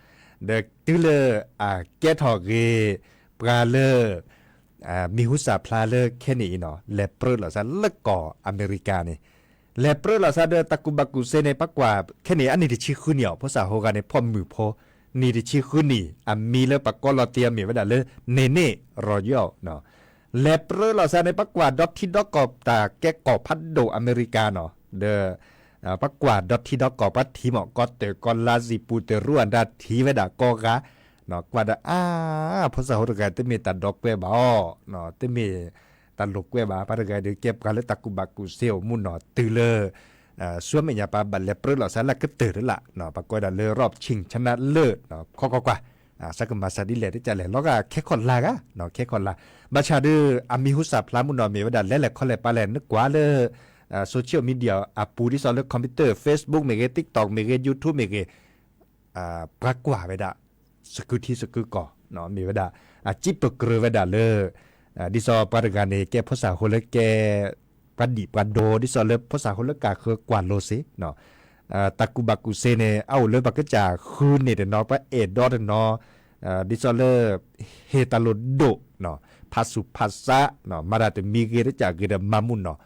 ဒီးတုၤလၢအကဲထီၣ်ဂ့ၤ ပှၤလၢ မံၤဟူစၢ်ဖျါလၢခဲန့ၣ်အံၤနီၢ် လဲၤပြၢလိာ်သးလၢကီၢ်အမဲရကၤန့ၣ် လဲၤပြၢလိာ်သးဒီးတၢ်ကူၣ်ဘၣ်ကူၣ်သ့န့ၣ် ပကွၢ်ခဲန့ၣ် အနံၣ်တဆံဃုနံၣ်အီၤ ဖိစၢ်ဖိဂၤန့ၣ် ဖီၣ်မုၢ်ဖိ နံၣ်တဆံဃုနံၣ် အမံၤလၢပှၤကိးလီၤတ့ၢ်အမ့ၢ်ဝဲဒၣ်လၢ နၣ်ရွၣ် နီၢ် လဲၤပြၢလိာ်သးန့ၣ် ပကွၢ်ဒီထံဒီကီၢ် တၢ်ကဲကီၢ်ဖးဒိၣ်အမဲရကၤနီၢ် ဒီး ပကွၢ်ဒီထံဒီကီၢ် ပှၤထံၣ်မး ကီၢ်တၢၢ်ကီၢ်လါ စံၣ်ပူၤတရူးအတၢ်ထံၣ်ဝဲဒၣ်ကိးဂၤ ကွၢ်ဒီးအါ ဖိစၢ်ဖိတဂၤ တမ့ၢ်တၢ်ဒီကွဲဘၣ်အီၤ တမ့ၢ်တၢ်လိာ်ကွဲဘၣ် ပှၤတဂၤဒီးကဲပှၤလၢတၢ်ကူၣ်ဘၣ်ကူၣ်သ့အိၣ်မုၢ်နီၢ်တုၤလၢ ဆူမဲာ်ညါပှၤဘၣ်လဲၤပြၢလိာ်သးလၢကတၢၢ်တလၢ် ပှၤကိးဝဲဒၣ်လၢ รอบชิงชนะเลิศ ခီကွၢ်ကွၢ် သးကမၤသးဒ်လဲၣ်တကးလဲၣ် လီၤဂာ်ခဲခီၣ်လၢ်ဂၤ ခဲခီၣ်လၢ် ဘၣ်ဆၣ်ဒီး အမံၤဟူစၢ်ဖျါမုၢ်နီၢ်မ့ၢ်ဝဲဒၣ် လဲၤလဲၤခီလဲၤပာ်လဲၣ် နကွၢ်လၢ social media အပူၤဒ်သိးလၢ computer Facebook မ့ၢ်ဂ့ၤ TikTok မ့ၢ်ဂ့ၤ YouTube မ့ၢ်ဂ့ၤ ပှၤကွၢ်ဝဲဒၣ် သကုၤထံသကုၤကီၢ် မ့ၢ်ဝဲဒၣ် အစံးပကြၢးဝဲဒၣ်လၢ ဒ်သိးပှၤတဂၤန့ၣ် ကဲဖိစၢ်ဖိလၢကဲ ပှၤဒံၣ်ပှၤဒိ ဒ်သိးလၢဖိစၢ်ဖိလၢကဃၢကွၢ်လိစ့ တၢ်ကူၣ်ဘၣ်ကူၣ်သ့န့ၣ် အအိၣ်လၢပှၤကစၢ်ဃုန့ၢ်တနီၤ ပှၤအဲၣ်ဒိးတနီၤ ဒ်သိးလၢ ဟ့ၣ်တၢ်လိၣ်ဒိၣ် ဖးဆူၣ်ဖးဆး မၤတၢ်တမံၤဂ့ၤတကးဂ့ၤဒီးမၤမုၢ်နီၢ်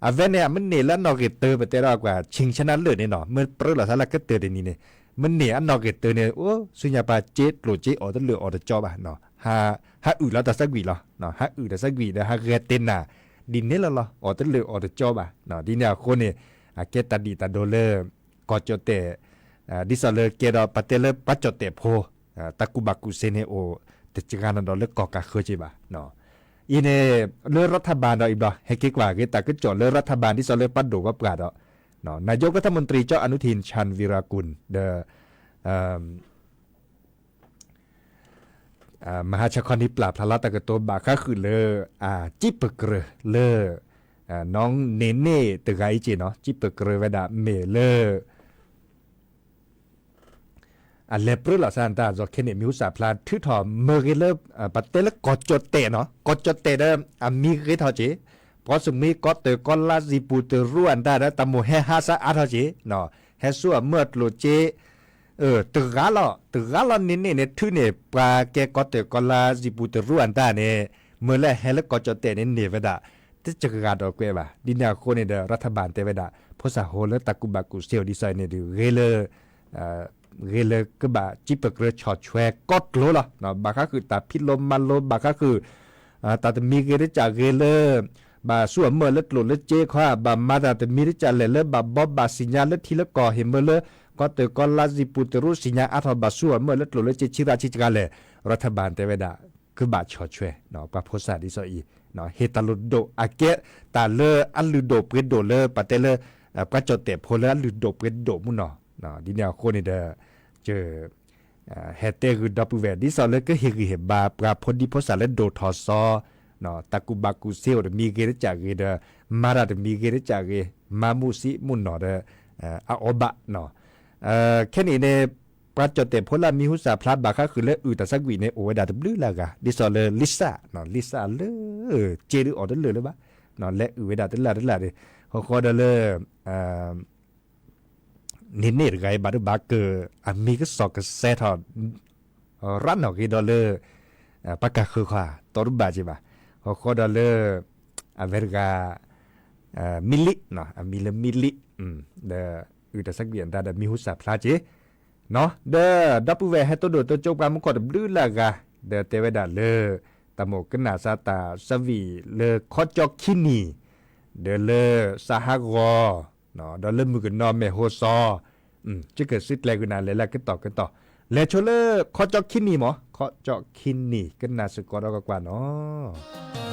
အဝဲန့ၣ် မ့ၢ်န့ၢ်လၢအနီၢ်ဂ့ၤတၢ ပတဲဒီးကွၢ် ဆံဆနၢလၢာ်န့ၣ်နီၤ မ့ၢ်ပြၢလိာ်သးလၢကတၢၢ်တနံၤန့ၣ် မ့ၢ်န့ၢ်အနီၢ်ဂ့ၤတၢန့ၣ် အိ ဆူညါပှၤစ့ကျိၣ်စ့အီၣ်တလၢာ်အီၣ်တကၠီဘၣ် ဟးအုၣ်လီၤတၢ်သးကွံာ်လီၤ ဟးအုၣ်တၢ်သးကွံာ်ဒီးဟးဂဲၤတ့နၢ် ဒ်န့ၣ်လီၤလီၤ အီၣ်တလၢာ်အီၣ်တကၠီဘၣ် ဒ်န့ၣ်အဃိန့ၣ် အကဲတၢ်ဒံၣ်တၢ်ဒိလၢ ကီၢ်ကၠီၣ်တဲၣ် ဒ်သိးလၢကဲဒီးပတဲလၢပှၤကၠီၣ်တဲာ်ဖိ တၢ်ကူၣ်ဘၣ်ကူၣ်သ့န့ၣ်အိၣ် တစှၤနီၤဒီးလၢကီၢ်ကးဃၢၤက့ဘၣ်. အံၤန့ၣ် လၢ รัฐบาล ဒီးအံၤဘျီ ဟဲက့ၤကွၢ်က့ၤတၢ်ကစီၣ်လၢ รัฐบาล ဒ်သိးလၢပှၤဒိၣ်ပှၤပှၢ်ဒီး นายกรัฐมนตรี เจ้าอนุทิน ชาญวีรกูล ဒီး မဟာชาคอ န့ၣ် ပျၢ်ဖျါလီၤတၢ်ကတိၤဘၣ်ဃးဃုာ်လၢ အစံးပၢၢ်ကြၢးလၢ น้องเนเน่ တဂၤအံၤက့နီၤ စံးပၢၢ်ကြၢးဝဲဒၣ်မ့ၢ်လၢ အလဲၤပြၢလီၤစၢ်တၢ် ယီၤခဲန့ၣ် မံၤဟူစၢ်ဖျါထုးထီၣ်မၢဂ့ၤလၢ ပတဲလၢကီၢ်ကၠီၣ်တဲာ်နီၤ ကီၢ်ကၠီၣ်တဲာ်ဒီး အမံၤဂ့ၤထီၣ်က့ ပှၤစမံၤကီၢ်တၢၢ်ကီၢ်လါစံာ်ပူၤတရူးအတၢ်ဒီး တၢ်မိၣ်ဟဲဟးစၢ်အါထီၣ်က့ ဟဲဆူအမၢၢ်အကျိၣ်က့ တဂၤလီၤ တဂၤလီၤန့ၣ်န့ၣ်န့ၣ် ထုးန့ၢ် ပှၤကဲကီၢ်တၢၢ်ကီၢ်လါစံာ်ပူၤတရူးအတၢ်န့ၣ် မၢလၢဟဲလၢကီၢ်ကၠီၣ်တဲာ်န့ၣ်န့ၢ်ဝဲဒၣ် တစှၤဒီးကွဲးဘၣ်. ဒ်န့ၣ်အဃိန့ၣ်ဒီး รัฐบาล တဲဝဲဒၣ် ဖိစၢ်ဟိလၢတၢ်ကူၣ်ဘၣ်ကူၣ်သ့အိၣ်ဒ်သိးအံၤန့ၣ်ဒီး ဂ့ၤလၢ ဂ့ၤလၢကဘၣ်စံးပၢၢ်ကြၢးဆီၣ်ထွဲကီၢ်ကျိၤလီၤ. ဘၣ်ဃးဃုာ်တၢ်ဖံးလိမၤလိ ဘၣ်ဃးဃုာ် တၢ်တမံၤဂ့ၤတစၢ်ဂ့ၤလၢ ဘၣ်ဆူအမၢၢ်လၢကျိၣ်လၢစ့ခီ ဘၣ်မၤတၢ်တမံၤတစၢ်လဲၣ်လၢဘၣ်ဘီဘၣ်စံၣ်ညါလၢထံလၢကီၢ် ဟ့ၣ်မၢလၢ ကီၢ်တၢၢ်ကီၢ်လါစံာ်ပူၤတရူးစံၣ်ညါအါထီၣ်ဘၣ်ဆူအမၢၢ်လၢကျိၣ်လၢစ့ဆံးရၣ်ဆံးတဂၤလဲၣ် รัฐบาล တဲဝဲဒၣ် ကဘၣ်ဆီၣ်ထွဲ ပှၤဖိစၢ်ဒ်သိးအံၤ ဟ့ၣ်တၢ်လုၢ်ဒိၣ်အကဲ တၢ်လၢအလုၢ်ဒိၣ်ပှ့ၤဒိၣ်လၢပတဲလၢ ပှၤကၠီၣ်တဲာ်ဖိလၢအလုၢ်ဒိၣ်ပှ့ၤဒိၣ်မုၢ်နီၤ ဒ်န့ၣ်အဃိန့ၣ်ဒီး ဟဲတဲဂုာ်ဒီပုၢ်ဝဲၢ် ဒ်သိးလၢကဟ့ၣ်ဂံၢ်ဟ့ၣ်ဘါပှၤဖိဒံဖိစၢ်လၢဒိၣ်ထီၣ်စီ တၢ်ကူၣ်ဘၣ်ကူၣ်သ့အိၣ်တမံၤဂ့ၤတစၢ်ဂ့ၤဒီး မၤတၢ်တမံၤဂ့ၤတစၢ်ဂ့ၤ မၤမုာ်စံးမုာ်နီၢ်ဒီး အအီၣ်ဘၣ် ခဲန့ၣ်န့ၣ် ပှၤကၠီၣ်တဲာ်ဖိလၢမံၤဟူစၢ်ဖျါဘၣ်ဃးဃုာ်လၢအုၣ်တၢ်ဆါကွံာ်န့ၣ် အိၣ်ဝဲဒၣ်တဘျုးလၢအဂၤ ဒ်သိးလၢ Lisa နီၤ Lisa လၢ က့ဒုးအီၤတလၢာ်လၢၤဘၣ် လဲၤအုၣ်ဝဲဒၣ်တလၢ်တလၢ်ဒီး ဃီဃီဒီးလၢ န့ၣ်န့ၣ်တဂၤအံၤဘၣ်ဒိဘၣ်ကၢၢ် အမံၤကစီၣ်ကစဲထီၣ် ရၣ်နီၣ်ဂ့ၤဒီးလၢ ပှၤကၢ်ဃၢၤခီ တီတဘၣ်က့ဘၣ် ဃီဃီဒီးလၢ အဝဲတဂၤ မံလံ အမံၤလၢမံလံ ဒီး အုၣ်တၢ်ဆါကွံာ်အတၢ်ဒီးမံၤဟူစၢ်ဖျါက့ ဒီး ဒီပုၢ်ဝဲၢ်ဟဲတိၢ်ဒိၣ်တိၢ်ကၠိပှၤမူခိၣ်တဘျုးလၢအဂၤ ဒီးတဲဝဲဒၣ်လၢ တၢ်မိၣ်ကနၣ်စၢ်တၢ်ဆၢဝံၤလၢခီကၠီခံနံၤ ဒီးလၢစးဟးဂီၤ ဒီးလၢမုၢ်ကနီၤမဲာ်ဟိစီ ကကစုကျဲၤကွံာ်နၤလဲၤလၢကတီၢ်ကတီၢ် လဲၤဆိလၢခီကၠီခံနံၤမး ခီကၠီခံနံၤ ကနၣ်စ့ၢ်ကီးဒီးကကွၢ်နီၤ.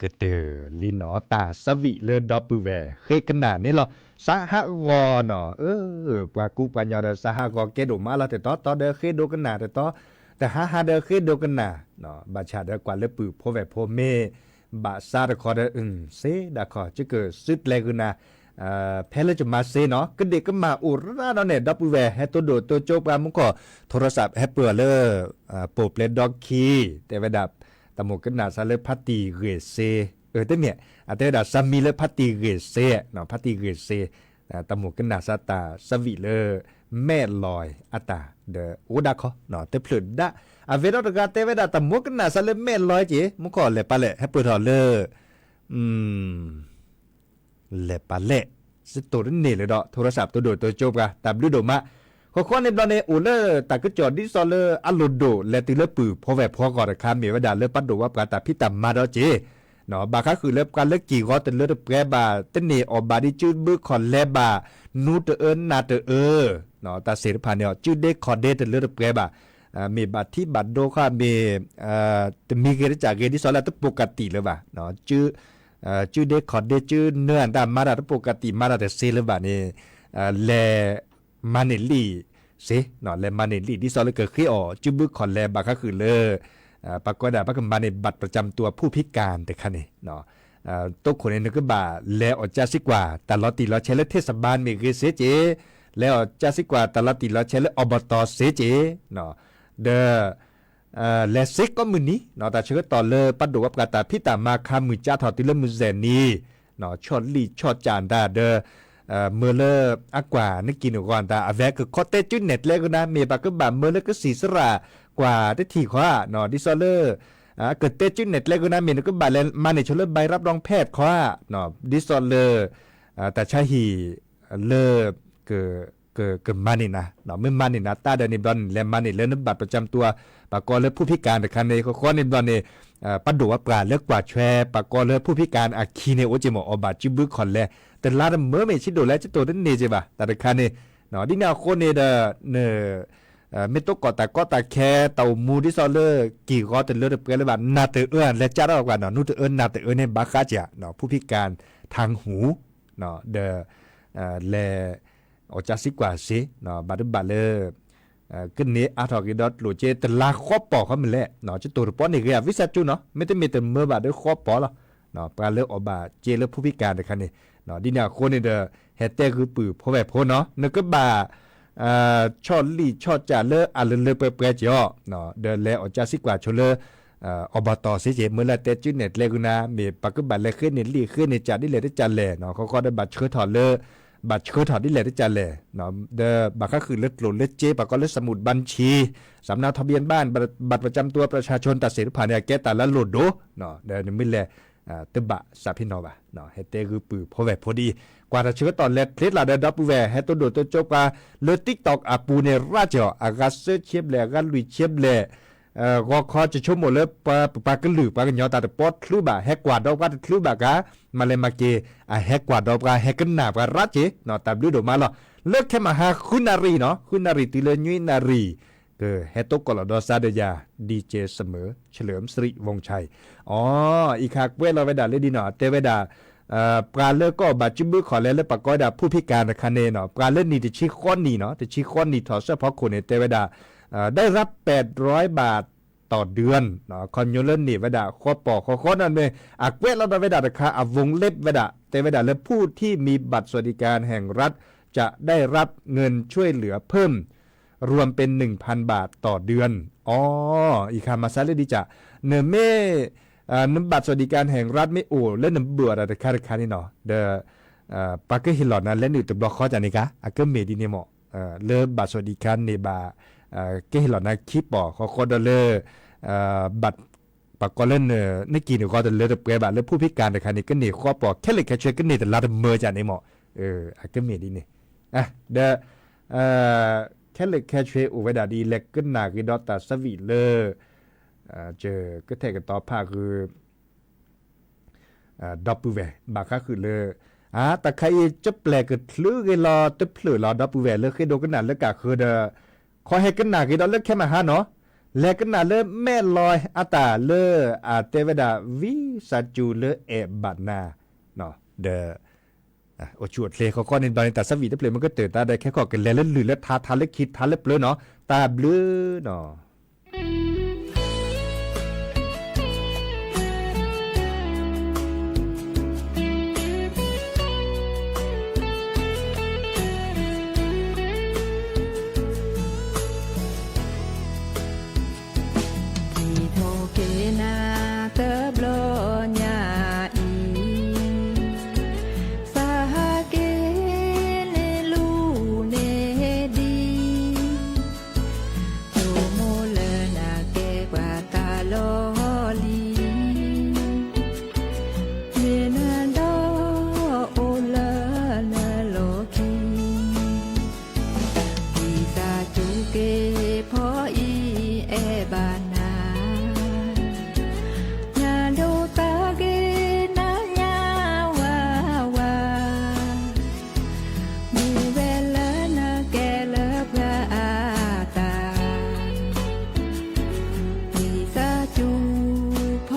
ကတၢၢ်လံနီၤ တၢ်သးဝံၣ်လၢဒီပုၢ်ဝဲၢ်ဃ့ကနၣ်န့ၣ်လီၤ. စးဟးဂီၤနီၤ, ပှၤကူပှၤညီဒီးစးဟးဂီၤကဲဒိၣ်မးလီၤ. တတီတီဒီး ဃ့ဒိကနၣ်တတီ, တဟးဟးဒီးဃ့ဒိကနၣ်, ဘၣ်ဆၣ်ဒီးကွၢ်လၢပုၢ်ဖိဝဲၢ်ဖိမ့ၢ် ဘၣ်စးတခီဒီး စ့ဒၣ်ခီ ကကၢၢ်စုကျဲၤဂုာ်နၤ ဖဲလၢကမၤစ့နီၤ ကဒ့ၣ်ကမၣ်အိၣ်ရၣ်ဒီးန့ၣ် ဒီပုၢ်ဝဲၢ်ဟဲတိၢ်ဒိၣ်တိၢ်ကၠိပှၤမူခိၣ် ထိရစးဟဲပၢၢ်အီၤလၢ ပိာ်ပျဲဒီခံ တဲဝဲဒၣ် တၢ်မိၣ်ကနၣ်စးလၢဖါတံၢ်ဂ့ၢ်စ့, တမ့ၢ် အတဲဝဲဒၣ် စးမံၤလၢဖါတံၢ်ဂ့ၢ်စ့, ဖါတံၢ်ဂ့ၢ်စ့, တၢ်မိၣ်ကနၣ်စးတၢ်သးဝံၣ်လၢ မဲၢ်လီၤအတၢ်ဒီးအိၣ်ဒၣ်ခီ တဖျၢၣ်ဒၣ်, အဝဲဒီးတဂၤတဲဝဲဒၣ် တၢ်မိၣ်ကနၣ်စးလၢမဲၢ်လီၤက့ၤ မူခိၣ်လဲၤပာ်လဲၣ် ဟဲပၢၢ်ထီၣ်လၢ လဲၤပာ်လဲၣ်, စတိၢ်တန့ၢ်လၢၤဒီး ထိရစးတိၢ်ဒိၣ်တိၢ်ကၠိပှၤ တၢ်ဘျုးဒိၣ်မး, ဃီဃီန့ၣ်ဘျီန့ၣ် အိၣ်လၢတၢ်ကစီၣ်ဒ်သိးလၢအလိၣ်ဒိၣ်လဲၤတုၤလၢပုၢ်ဖိဝဲၢ်ဖိအဂီၢ်တခါ မ့ၢ်ဝဲဒၣ်လၢပှၤဒိၣ်ဝဲပှၤတၢ်ဖံးတၢ်မၤဒီးက့ၤ, ဘၣ်ဃးဃုာ်လၢပှၤလၢက့ၢ်ဂီၤတလၢတပှဲၤဘၣ် တန့ၢ်အီၣ်ဘၣ်ဒ်စုဘုခီၣ်လဲၤဘၣ်, နူတအၢနၢ်တအၢ, တၢ်သ့ၣ်တဖၣ်န့ၣ် စုဒ့ခီၣ်ဒ့တလၢတပှဲၤဘၣ်, မ့ၢ်ဘၣ်ထံဘၣ်ဒိခီ မ့ၢ် တမံၤဂ့ၤတစၢ်ဂ့ၤ ဒ်သိးလၢတပိာ်ကတံၢ်လၢၤဘၣ်, စုဒ့ခီၣ်ဒ့ စုနၢအတၢ်မၤတၢ်တပိာ်ကတံၢ် မၤတၢ်တသ့လၢၤဘၣ်န့ၣ်, လဲၤမၤန့ၢ်လံာ်စ့, လဲၤမၤန့ၢ်လံာ် ဒ်သိးလၢကဃ့အီၣ်စုဘုခီၣ်လဲၤ ဘၣ်ဃးဃုာ်လၢ ပှၤကိးဒၣ် ပှၤကမၤန့ၢ် บัตรประจำตัวผู้พิการ တခါန့ၣ်, တိခိၣ်န့ၣ် နကဘၣ်လဲၤအီၣ်ကၢစံကွၢ် တၢ်လီၤတံၢ်လီၤဆဲးလၢ เทศบาล မ့ၢ်ဂ့ၤစ့က့ၤ, လဲၤအီၣ်ကၢစံကွၢ် တၢ်လီၤတံၢ်လီၤဆဲးလၢ อบต စ့က့ၤ, ဒီး လဲၤစ့ကိးမုၢ်နံၤ, တၢ်ဆၢကတီၢ်လၢပှၤဒိၣ်ဝဲပှၤတၢ်ဖံးတၢ်မၤခါမုၢ်ကၠါထီၣ်တုၤလၢမုၢ်စဲၤနံၤ, ဆီၣ်လံၣ်ဆီၣ်ကၠၣ်တၢ်ဒီး မၢလၢအကွၢ်နက့ၢ်နဂီၤတၢ် အဝဲကခီတဲစုနဲၣ်ကျဲကနၤ မ့ၢ်ဘၣ်ကဘၣ်မၢလၢကစံၣ်စရၣ်ကွၢ်တထံၣ်ဃီ, ဒ်သိးလၢ ကတဲစုနဲၣ်ကျဲကနၤ မ့ၢ်နကဘၣ်လဲၤမၤန့ၢ်ဆိလၢ ใบรับรองแพทย์ ခီ, ဒ်သိးလၢ တၢ်ဆါဟံၣ်လၢ ကမၤန့ၢ်နၤ, မ့ၢ်မၤန့ၢ်နၤတၢ်ဒီးန့ၣ်ဘျီန့ၣ် လဲၤမၤန့ၢ်လၢန บัตรประจำตัว ပှၤကိးလၢ ผู้พิการ တခါန့ၣ် ဃီဃီန့ၣ်ဘျီန့ၣ် ပှၤဒိၣ်ဝဲပှၤလၢကွၢ်ထွဲ ပှၤကိးလၢ ผู้พิการ အခံန့ၣ် အိၣ်က့ၤမ့ၢ်အီၣ်ဘၣ်စုဘုခီၣ်လဲၤ တလါတမၢမ့ၢ်ဆံးဒိၣ်လဲၣ် ကတိၤတန့ၢ်က့ၤဘၣ် တၢ်တခါန့ၣ်, ဒ်န့ၣ်အဃိန့ၣ်ဒီး န မ့ၢ်တိကိးတၢ်ကီတၢ်ခဲ တၢ်အိၣ်မူဒ်သိးလၢ က့ၢ်ဂီၤတလၢတပှဲၤလၢၤဘၣ် နၢ်တအၢ လဲၤကၢထီၣ်ကွၢ်နီၤ နူတအၢနၢ်တအၢန့ၣ် ဘၣ်ဃးက့ၤ ผู้พิการทางหู ဒီး လဲၤ အီၣ်ကၢစံကွၢ်စ့ ဘၣ်တဘၣ်လၢ ကန့ၢ်အါထီၣ်က့ၤဒီးကျိၣ်စ့ တလါဃီပီၢ်ဃီမ့ၢ်လဲၣ် ကတိၤတပီန့ၢ်ဂ့ၤ အ visa ကၠိနီၤ မ့တမ့ၢ်တမၢဘၣ်ဒီးဃီပီၢ်လီၤ. ပှၤလၢအီၣ်ဘၣ်စ့လၢ ผู้พิการ တခါန့ၣ် ဒ်န့ၣ်အဃိန့ၣ်ဒီး ဟဲတဲဂုာ်ပုၢ်ဖိဝဲၢ်ဖိနီၤ နကဘၣ် ဆီၣ်လံၣ်ဆီၣ်ကၠၣ်လၢအလၢလၢပှဲၤပှဲၤက့ၤအီၤ ဒီးလဲၤအီၣ်ကၢစံကွၢ်ဆိလၢ อบต စ့က့ၤ မ့ၢ်လၢတဲစုနဲၣ်ကျဲကနၤ မ့ၢ်ပှၤကဘၣ်လဲၤဃ့န့ၢ်လံာ်ဃ့န့ၢ်ကၠၣ်ဒ်လဲၣ်တကၠၢ်လဲၣ် ဃီဃီဒီးဘၣ်ဆှၢထီၣ်လၢ ဘၣ်ဆှၢထီၣ်ဒ်လဲၣ်တကၠၢ်လဲၣ် ဒီးဘၣ်ဃးဃုာ်လၢကျိၣ်လၢစ့ ပှၤကိးလၢ สมุดบัญชี สำเนาทะเบียนบ้าน บัตรประจำตัวประชาชน တၢ်သ့ၣ်တဖၣ်န့ၣ် အကဲတၢ်လၢလိၣ်ဒိၣ် ဒီးနမ့ၢ်လဲၤ တဘၣ်စးဖ့နီၤဘၣ် ဟဲတဲဂုာ်ပုၢ်ဖိဝဲၢ်ဖိဒ်အံၤ ကွၢ်တၢ်ဆၢကတီၢ်လဲၤချ့တလးဒီး ဒီပုၢ်ဝဲၢ် ဟဲတိၢ်ဒိၣ်တိၢ်ကၠိပှၤလၢ TikTok အပူၤန့ၣ် ရၣ်က့ၤအီၤ အဂၤသၢဆံဘျဲၣ် အဂၤလွံၢ်ဆံဘျဲၣ် ဂီၤခီကဆိကမိၣ်လၢ ပပှၤကလုာ်ပှၤကညီတၢ်တပီချုဘၣ် ဟဲကွၢ်ဒီးပှၤတချုဘၣ်ကါ မၤလဲၤမၤက့ၤ အဟဲကွၢ်ဒီးပှၤ ဟဲကနၣ်ပှၤရၣ်က့ၤ တၢ်ဘျုးဒိၣ်မးလီၤ. လၢခဲမဟါဃုနၣ်ရံၣ်နီၤ ဃုနၣ်ရံၣ်တုၤလၢနွံနၣ်ရံၣ် ကဟဲတိကိးလီၤဒီးစးဒီးယၤ DJ เสมอ เฉลิมสิริวงศ์ชัย အီ အံၤခါကွဲးလီၤဝဲဒၣ်လၢဒ်နီၤ တဲဝဲဒၣ် ပှၤလၢကအီၣ်ဘၣ်စုဘုခီၣ်လဲၤလၢပှၤကိးဝဲဒၣ် ผู้พิการ တခါန့ၣ်နီၤ ပှၤလၢနံၣ်တဆံဃီနံၣ်နီၤ တဆံဃီနံၣ်ထီၣ်စၢဖီခိၣ်န့ၣ် တဲဝဲဒၣ် ได้รับ แปดร้อยบาท ต่อเดือน ခီညိလၢန့ၢ်ဝဲဒၣ်ဃီပီၢ် ဃီဃီန့ၣ်မ့ၢ် အကွဲးလီၤဒီးဝဲဒၣ်တခါ အ วงเล็บ ဝဲဒၣ် တဲဝဲဒၣ်လၢ ผู้ที่มีบัตรสวัสดิการแห่งรัฐ จะได้รับเงินช่วยเหลือเพิ่ม รวมเป็น หนึ่งพันบาท ต่อเดือน အီ အံၤခါမၤစၢၤလၢဒ်ကၢ် နမ့ၢ် န บัตรสวัสดิการแห่งรัฐ မ့ၢ်အိၣ်လၢနဘၢၣ်အီၤတၢ်တခါတခါန့ၣ်နီၤ ဒီး ပှၤကဟ့ၣ်လီၤနၤလၢနုၣ်တဘျီဃီကၢ်န့ၣ်ကါ အကမ့ၢ်ဒ်န့ၣ်မ့ၢ် လၢ บัตรสวัสดิการ န့ၢ်ဘၣ် ကဟ့ၣ်လီၤနၤခံပီၢ် ဃီဃီဒီးလၢ บัตร ပှၤကိးလၢ နက့ၢ်နဂီၤတလၢတပှဲၤဘၣ်လၢ ผู้พิการ တခါန့ၣ် ကန့ၢ်ဃီပီၢ် ခဲလၢာ်ခဲဆ့ကန့ၢ်တလါတမၢကၢ်န့ၣ်မ့ၢ် အကမ့ၢ်ဒ်န့ၣ် ဒီး ခဲလၢာ်ခဲဆ့အိၣ်ဝဲဒၣ်ဒ်အံၤ လဲၤကနၣ်ဂ့ၤဒီးတၢ်သးဝံၣ်လၢ ကထဲကတီၤဖးဂုာ် ဒီပုၢ်ဝဲၢ် ဘၣ်ဃးဃုာ်လၢ အါ တၢ်ခါအံၤကပျဲၢ်ကချုးဂ့ၤလီၤတဖျၢၣ်လီၤ ဒီပုၢ်ဝဲၢ်လၢဃ့ဒိကနၣ်လၢကၢ်ဃၢၤဒီး ခီဟဲကနၣ်ဂ့ၤဒီးလၢခဲမဟါနီၤ လဲၤကနၣ်လၢမဲၢ်လီၤအတၢ်လၢ အတဲဝဲဒၣ် ဝံစၢ်စူၤလၢအဲၣ်ဘၣ်နၤ ဒီး အိၣ်ဆူၣ်အိၣ်ချ့ဃီဃီန့ၣ်ဘျီန့ၣ် တၢ်ဆၢဝံၣ်တဖျၢၣ်မ့ၢ်ကတၢၢ်သးဒီး ခဲခီၣ်ကလဲၤလၢလုၢ်လၢထါ ထါလၢခံ ထါလၢပျၢၤနီၤ တၢ်ဘျုးနီၤ. ထံၣ်ထီၣ်က့ၤနၤတဘျီညါအံၤ, စဟးက့ၤန့ၢ်လူၤန့ၢ်ဒံး, ဆိကမိၣ်လၢနကဲပှၤသးလီၤလံ, မ့ၢ်နၤဒီးအိၣ်လၢနလီၢ်ခံ ဝံသးစူၤက့ၤဖီအံၤအဲၣ်ဘၣ်နၤ, နၤဒိးသးက့ၤနၤညါဝးဝး, မ့ၢ်ဝဲလၢနကဲလၢပှၤအသး, ဝံသးစူၤ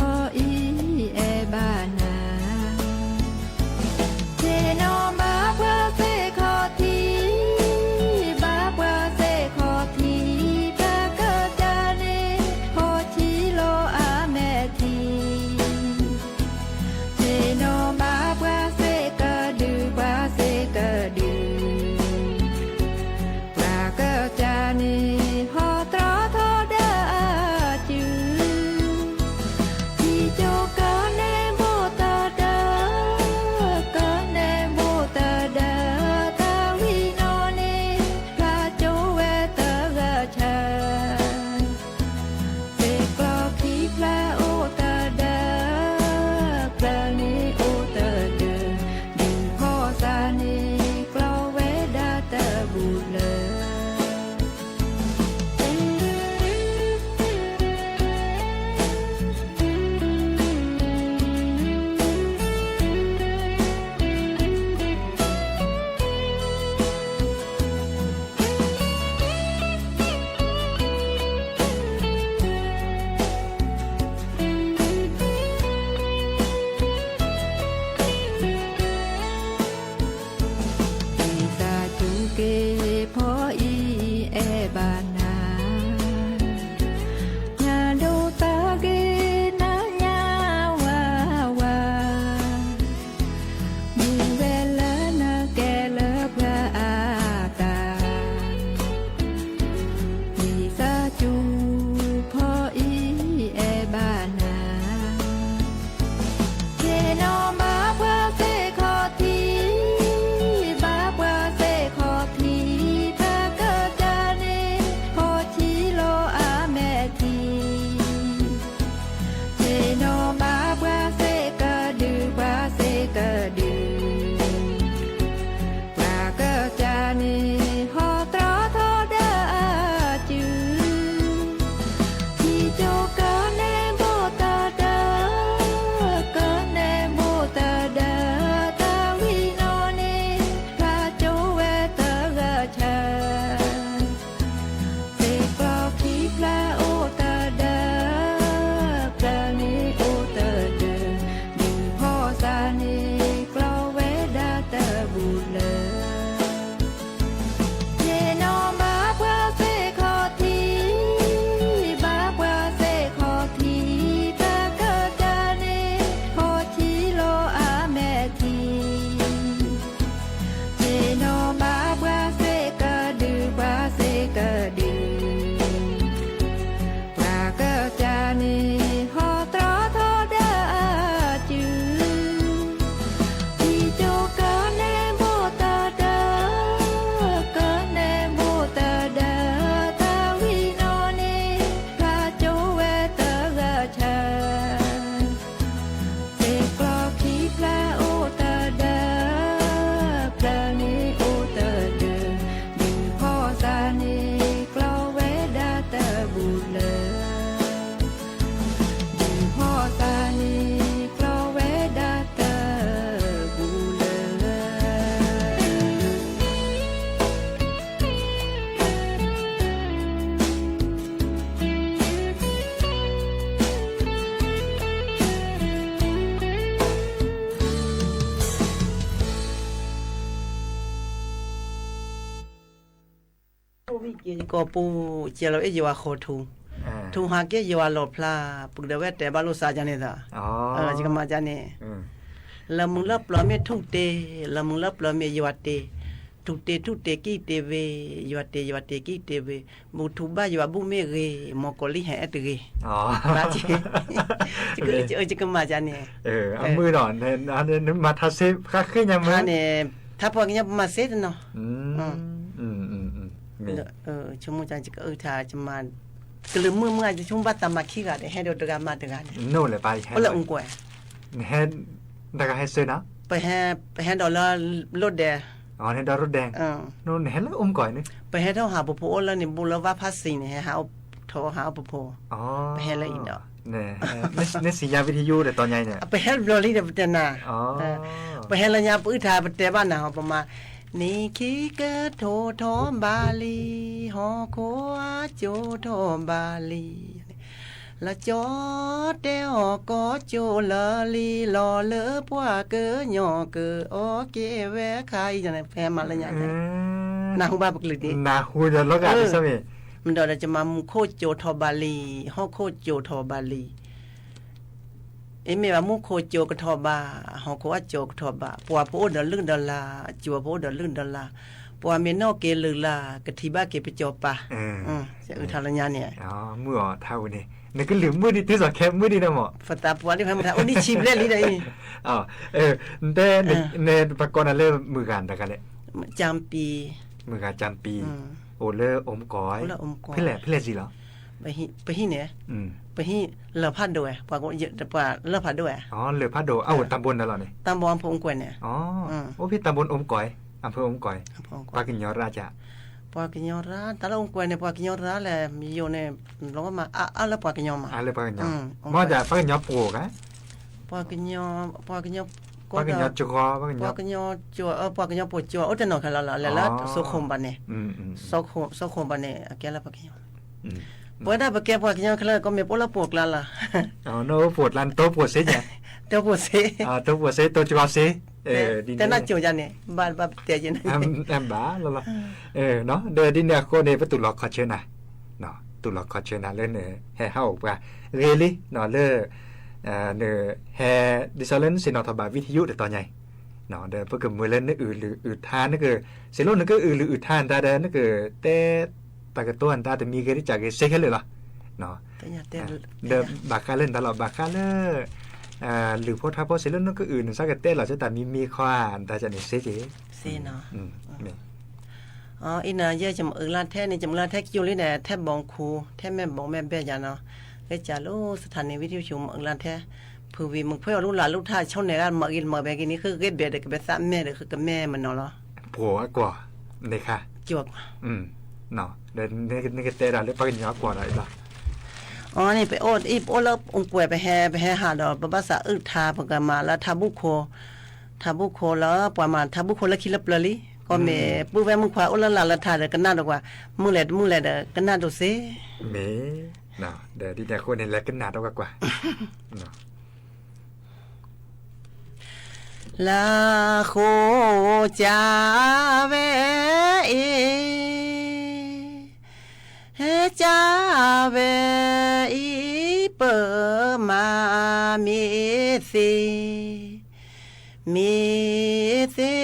ကီၢ်ပူၤ ကဲလီၤအဲၣ်ယွၤဃီၤထူ, ထူဟးက့ယွၤလီၣ်ဖျါ, ပုၢ်ဒီးဝဲတဲဘၣ်လိာ်သးကန့ၣ်သး, ယကမၤကန့ၣ်, လၢမုၢ်လၢပျၢၤမ့ၢ်ထူၣ်တ့, လၢမုၢ်လၢပျၢၤမ့ၢ်ယွၤတ့, ထူၣ်တ့ထူၣ်တ့ကံၣ်တ့ဝ့, ယွၤတ့ယွၤတ့ကံၣ်တ့ဝ့, ဘူးထူဘၣ်ယွၤဘူးမ့ၢ်ဂ့ၤ, မီၢ်ကီၤလံၢ်ဟဲအဲၣ်တဂ့ၤ, ဘၣ်က့ၤ, ယကမၤကန့ၣ်, အမုၢ်ဒီး, နမၤထါစ့ဃါဃ့ညါမုၢ်, န့ၣ်, ထါပှၤကညီပမၤစ့တနီၤ ဆိကမိၣ်ကကအုၣ်ထါ, ကလုာ်မုၢ်မုၢ် ယဆိကမိၣ်ဘၣ်သးမၤခံဂၤဒီး ဟဲဒီးတဂၤမၤတဂၤန့ၣ်, အိၣ်လၢအုၣ်ကွဲး, နဟဲ, တဂၤဟဲစၢၤနီၤ, ပဟဲဒီးလၢလိၣ်ဒဲး, ဟဲဒီးလိၣ်ဒဲး, နဟဲလၢအုၣ်ကွဲးန့ၣ်, ပဟဲထီၣ်ဟးပဖိအိၣ်လၢန့ၣ် ဘူးလၢဝၣ်ဖးစံၤန့ၣ် ဟဲထီၣ်ဟးအီၣ်ပဖိ, ပဟဲလၢအံၤဒီး, နစံညါဝံထယိၣ်ဒီးတီညါအံၤန့ၣ်, ပဟဲတဘျီလံဒီးပတဲနၤ ပဟဲလၢညါပအုၣ်ထါပတဲဘၣ်နၤဟီ ပမၤ, နံၤခံကထိထီၣ်ဘးလံ, ဟီၣ်ခိၣ်အကၠိထီၣ်ဘးလံ, လၢကၠီတဲအီၤကီၢ်ကၠိလၢလံ, လီၤလၢပှၤကညီကအီၣ်က့ၤဝဲခါအံၤန့ၣ် ပဟဲမၤလၢညါ, နၢ်ဟူဘၣ်ပကလုာ်ဒ်, နၢ်ဟူဒီးလီၤဂာ်ဒ်သိးမ့ၢ်, မ့ၢ်ဒီးဒီးကမၤမူခိၣ်ကၠိထီၣ်ဘးလံ, ဟီၣ်ခိၣ်ကၠိထီၣ်ဘးလံ အ့မ့ၢ်ဘၣ်မူခိၣ်ကၠိကထီၣ်ဘး, ဟီၣ်ခိၣ်အကၠိကထီၣ်ဘး, ပှၤဖိအိၣ်ဒီးလုၢ်ဒီးလၢ်, ကၠိဖိအိၣ်ဒီးလုၢ်ဒီးလၢ်, ပှၤမ့ၢ်နီၣ်က့ၤလုၢ်လၢ်, ကထံၣ်ဘၣ်က့ၤပကၠီၤပၤ, အုၣ်ထါလၢညါန့ၣ်, မုၢ်အီၤထါဝံၤန့ၣ်, နကလုၢ်မုၢ်ဒံးတုၤသိးခဲမုၢ်ဒံးန့ၣ်မး, ပသးပှၢ်ဒ်ဖဲမတၤအိၣ်ဒံးဆံဘျဲၣ်လံဒီးအံၤ, တဲ, နပှၤကိးနၤလၢမုၢ်ဂၤတဂၤလဲၣ်, မုၢ်ဂၤကၠၣ်ပံ, အိၣ်လၢအိမ်ကွဲး, ဖဲလဲၣ်, ဖဲလဲၣ်စံးလီၤ ပဟံၣ်န့ၣ်, ပဟံၣ်လၢၢ်ဖးဒိၣ်ဝဲ, ပှၤလၢၢ်ဖးဒိၣ်ဝဲ, လၢၢ်ဖးဒိၣ် အအိၣ်တၢ်ဘိနၤလီၤန့ၣ်, တၢ်ဘိအဖိအိမ်ကွဲးန့ၣ်, အိၣ်ဖဲတၢ်ဘိအိမ်ကွဲး, အဖိအိမ်ကွဲး, ပှၤကညီရၣ်က, ပှၤကညီရၣ် တၢ်လၢအိမ်ကွဲးန့ၣ် ပှၤကညီရၣ်လဲၣ်, ယိၤန့ၣ်, လီၤမးအါအါလၢပှၤကညီမး, အါလၢပှၤကညီ, မ့ၢ်ဒီးပှၤကညီပှိၤကါ, ပှၤကညီ, ပှၤကညီ, ပှၤကညီကီ, ပှၤကညီက, ပှၤကညီပှိၤကၠိ အိၣ်တနီၤခဲလၢာ်လီၤ, လဲၤလၢစိခိၣ်ဘၣ်န့ၣ်, စိခိၣ်ဘၣ်န့ၣ် အကဲလၢပှၤကညီ ပဝဲဒၣ်ပကဲပှၤကညီခဲလၢာ် ကီၢ်မ့ၢ်ပအိၣ်လၢပှိၤကျါလီၤ, နအိၣ်ပှိၤကျါ နတိၢ်ပှိၤစ့, တိၢ်ပှိၤစ့, တိၢ်ပှိၤစ့ တိၢ်ကီစ့, တဲနၢ်ကၠိယါန့ၣ် ဘၣ်ဘၣ်တဲယါန့ၣ်, ဘၣ်လီၤလီၤ, ဒီးဒ်န့ၣ်အဃိန့ၣ် ပတူၢ်လိာ်ခီဆၢနၤ, တူၢ်လိာ်ခီဆၢနၤလၢနဟဲဟးအိၣ်ပှၤဂ့ၤလံ, လၢ နဟဲ ဒ်သိးလၢနဆ့ၣ်နီၤထီၣ်ဘၣ်ဝံထယိၣ်တတီၤညါအံၤ, ဒီးပကမၢလၢနအုၣ်လုၢ်အုၣ်ထါ နက, စံးလိနကအုၣ်လုၢ်အုၣ်ထါနတၢ်ဒီး နကတဲတၢ်ကတိၤနတၢ်တမံၤဂ့ၤတကးဂ့ၤစ့ခဲလၢာ်လီၤ, ဒီးဘၣ်ဃးလၢနတၢ်လီၢ် ဘၣ်ဃးလၢ လုၢ်ဖိထါဖိ စံးလိနကအုၣ် နစ့ၢ်ကတဲလီၤ ကတၢ်မံၤမံၤခီဧါ နတၢ်န့ၣ်စ့က့ၤ, မ့ၢ် အံၤန့ၣ် ယဲယမၤအုၣ်လၢထဲန့ၣ် ယမၤလၢထဲကၠိလံဒီး ထဲဘီခူ ထဲမဲာ်ဘီမဲာ်ဘဲယၤနီၤ, ဂ့ၢ်ကးလိာ် စထၣ်န့ၣ် ဝံထယိၣ် ယမၤအုၣ်လၢထဲ, ဖုဝံၤမုၣ်ခွဲးအီၤလူလၢ်လူထါ ဆိန့ၣ်ဂ့ၤ မၤဂ့ၤမၤဘဲဂ့ၤန့ၣ် ဃ့ဂ့ၤဘဲဒီး ကဘဲသးမဲာ်ဒီး ဃ့ကမဲာ်မနီၤလီၤ, ပှိၤအကွီၢ်, န့ၣ်ခါ, ဒီးနကတဲဒၣ်လၢပှၤကညီအကွီၢ်ဒီးအံၤလီၤ, အန့ၣ် ပအိၣ်လၢအုၣ်ကွဲး ပဟဲ ပဟဲဟးဒီး ပဘၣ်သးအုၣ်ထါ ပကမၤလၢထါဘူၣ်ခိၣ် ထါဘူၣ်ခိၣ်လၢ ပှၤမၤထါဘူၣ်ခိၣ်လၢခံလၢပျၢၤလံ, ကီၢ်မ့ၢ်ပုၢ်ဝဲၢ်မုၣ်ခွါအိၣ်လၢလၢ်လၢထါဒီး ကနၣ်ဒီးကွၢ်, မုၢ်လဲၣ်တမုၢ်လဲၣ်ဒီး ကနၣ်ဒိၣ်စ့, မ့ၢ်, ဒီးဒ်န့ၣ်အဃိန့ၣ် လဲၤကနၣ်ဒီးကွၢ်ကွၢ် လၢဃိကၢ်ဝဲအံၤ, ဟဲကၢ်ဝဲအံၤ ပမၤမ့ၢ်သ့, မ့ၢ်သ့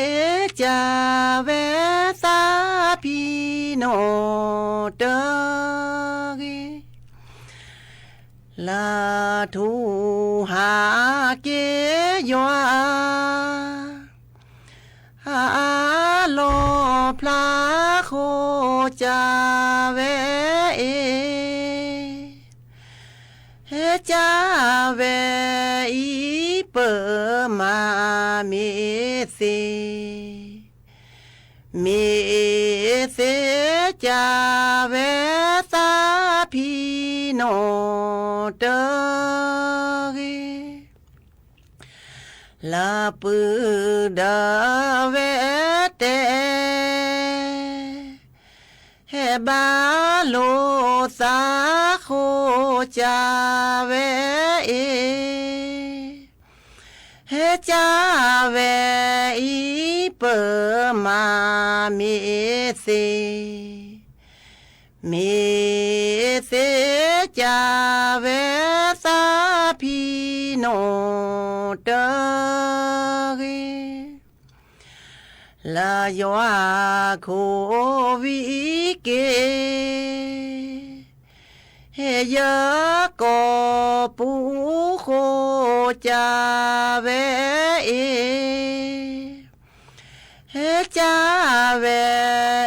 ကၢ်ဝဲသးဖံးနီၣ် တဂ့ၤ လၢထူဟးက့ယွၤ အလီၣ်ဖျါဃိကၢ်ဝဲအံၤ, ဟဲကၢ်ဝဲအံၤ ပမၤမ့ၢ်သ့ မ့ၢ်သ့ကၢ်ဝဲသးဖံးနီၣ်တဂ့ၤ, လၢပုၢ်ဒီးဝဲၢ်တဲ ဟဲဘၣ်လိာ်သးဃိကၢ်ဝဲအံၤ, ဟဲကၢ်ဝဲအံၤ ပမၤမ့ၢ်သ့, မ့ၢ်သ့ၣ်ကၢ်ဝဲသးဖံနိတဂ့ၤ လၢယွၤခိၣ်ဝံၤက့ၤ ဟဲယကိာ်ပူၤဃိကၢ်ဝဲအ့ၣ် ဟဲကၢ်ဝဲ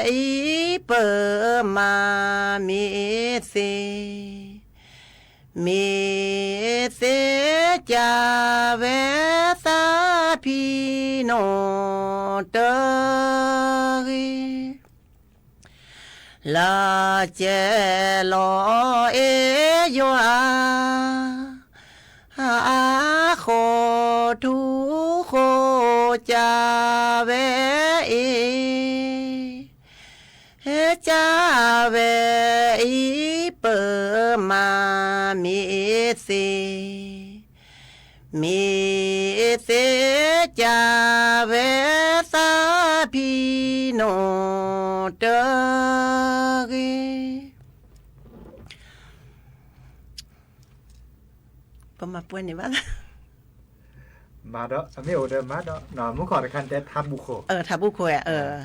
အံၤပၢၢ်မးမ့ၢ်သ့, မ့ၢ်သ့ၣ်ကၢ်ဝဲသးဖံနိတဂ့ၤ, လၢကဲလီၤအ့ၣ်ယွၤ အဃိထူဃိကၢ်ဝဲအ့ၣ်, ဟဲကၢ်ဝဲအံၤပၢၢ်မးမ့ၢ်သ့, မ့ၢ်သ့ၣ်ကၢ်ဝဲသးဖံနိတဂ့ၤ. ပမၤပှဲၤန့ၣ်ဘၣ်, မၤဒီး အမ့ၢ်အိၣ်ဒီးမၤဒီး မူခီၣ်တခါတဲထါဘူၣ်ခိၣ်, ထါဘူၣ်ခိၣ်,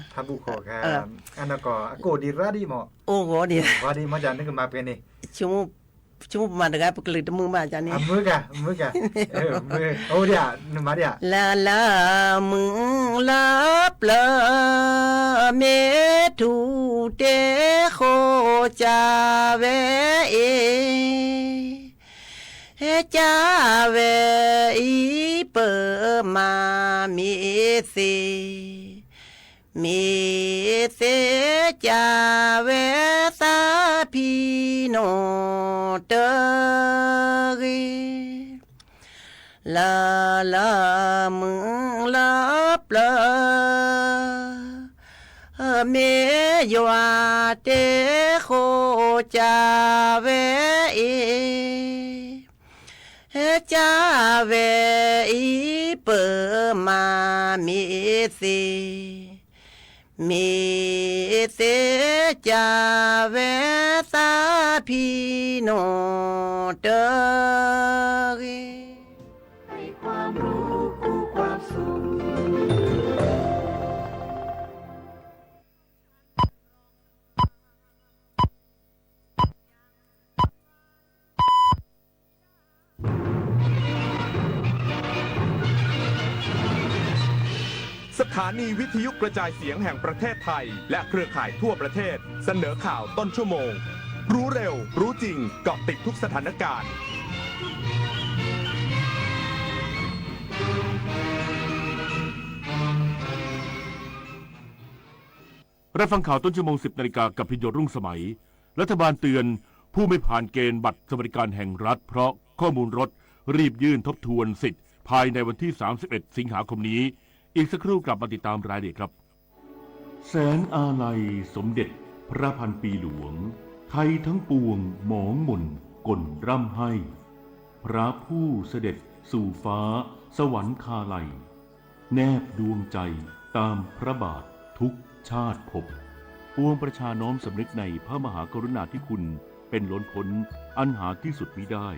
ထါဘူၣ်ခိၣ်, အနီၢ်ကီၢ် အကိၣ်ဒံးရၣ်ဒံးမး, အိၣ်ဂီၤဒံး, ဂီၤဒံးမ့ၢ်ကၢ် နကမၤပှဲၤန့ၣ်, ဆိကမိၣ်ပမၤတဂၤ ပကလုာ်တမုာ်မးကၢ်န့ၣ်, မုာ်ကၢ်, မုာ်ကၢ်, အိၣ်ဒံး, နမၤဒံးဧါ, လၢလၢမုၢ်လၢပျၢၤ မ့ၢ်ထူၣ်တ့ၢ်ဃိကၢ်ဝဲအ့ၣ်, ဟဲကၢ်ဝဲအံၤပၢၢ်မးမ့ၢ်သ့, မ့ၢ်သ့ၣ်ကၢ်ဝဲသးဖံနိတဂ့ၤ, လၢလၢမုၢ်လၢပျၢၤ မ့ၢ်ယွၤတ့ၢ်ဃိကၢ်ဝဲအ့ၣ်, ဟဲကၢ်ဝဲအံၤပၢၢ်မးမ့ၢ်သ့, မ့ၢ်သ့ၣ်ကၢ်ဝဲသးဖံနိတဂ့ၤ. สถานีวิทยุกระจายเสียงแห่งประเทศไทยและเครือข่ายทั่วประเทศเสนอข่าวต้นชั่วโมง รู้เร็ว รู้จริง เกาะติดทุกสถานการณ์ รับฟังข่าวต้นชั่วโมง สิบนาฬิกา กับพิญโยรุ่งสมัย รัฐบาลเตือนผู้ไม่ผ่านเกณฑ์บัตรสวัสดิการแห่งรัฐเพราะข้อมูลรถ รีบยื่นทบทวนสิทธิ์ภายในวันที่ สามสิบเอ็ด สิงหาคมนี้ อีกสักครู่กลับมาติดตามรายละเอียดครับ แสงอาลัยสมเด็จพระพันปีหลวง ไทยทั้งปวงหมองหม่นก่นร่ำไห้ พระผู้เสด็จสู่ฟ้าสวรรคาลัย แนบดวงใจตามพระบาททุกชาติภพ ปวงประชาน้อมสำนึกในพระมหากรุณาธิคุณเป็นล้นพ้นอันหาที่สุดมิได้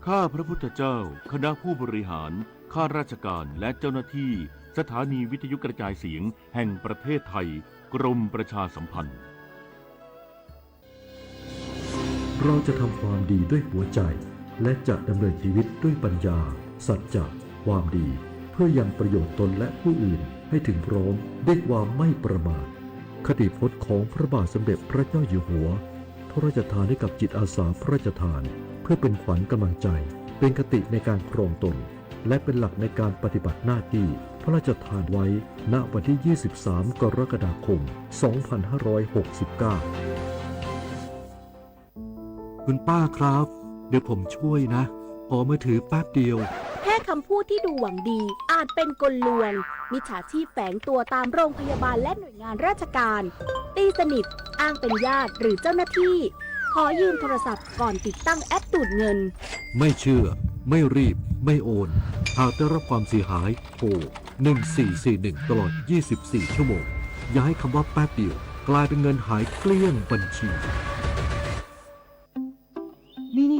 ข้าพระพุทธเจ้า คณะผู้บริหาร ข้าราชการ และเจ้าหน้าที่ สถานีวิทยุกระจายเสียงแห่งประเทศไทย กรมประชาสัมพันธ์ เราจะทำความดีด้วยหัวใจ และจะดำเนินชีวิตด้วยปัญญา สัจจะ ความดี เพื่อยังประโยชน์ตนและผู้อื่นให้ถึงพร้อมด้วยความไม่ประมาท คติพจน์ของพระบาทสมเด็จพระเจ้าอยู่หัว พระราชทานให้กับจิตอาสาพระราชทาน เพื่อเป็นขวัญกำลังใจ เป็นคติในการครองตน และเป็นหลักในการปฏิบัติหน้าที่ พระราชทานไว้ ณ วันที่ ยี่สิบสาม กรกฎาคม สองพันห้าร้อยหกสิบเก้า คุณป้าครับ เดี๋ยวผมช่วยนะ ขอมือถือแป๊บเดียว แค่คำพูดที่ดูหวังดี อาจเป็นกลลวง มิจฉาชีพแฝงตัวตามโรงพยาบาลและหน่วยงานราชการ ตีสนิท อ้างเป็นญาติหรือเจ้าหน้าที่ ขอยืมโทรศัพท์ก่อนติดตั้งแอปดูดเงิน ไม่เชื่อ ไม่รีบ ไม่โอน หากได้รับความเสียหาย โทร หนึ่งสี่สี่หนึ่ง ตลอด ยี่สิบสี่ ชั่วโมง อย่าให้คำว่าแป๊บเดียว กลายเป็นเงินหายเกลี้ยงบัญชี เ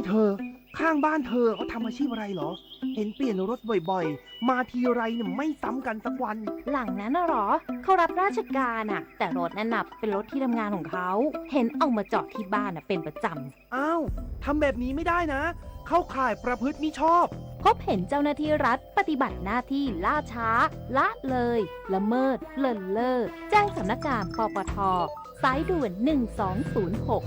เธอ ข้างบ้านเธอเขาทำอาชีพอะไรเหรอ เห็นเปลี่ยนรถบ่อยๆ มาทีไรเนี่ยไม่ซ้ำกันสักวัน หลังนั้นน่ะเหรอ เขารับราชการน่ะ แต่รถนั่นน่ะเป็นรถที่ทำงานของเขา เห็นเอามาจอดที่บ้านน่ะเป็นประจำ อ้าว ทำแบบนี้ไม่ได้นะ เข้าข่ายประพฤติมิชอบ พบเห็นเจ้าหน้าที่รัฐปฏิบัติหน้าที่ล่าช้า ละเลย ละเมิด เลินเล่อ แจ้งสำนักงาน ปปท สายด่วน หนึ่งสองศูนย์หก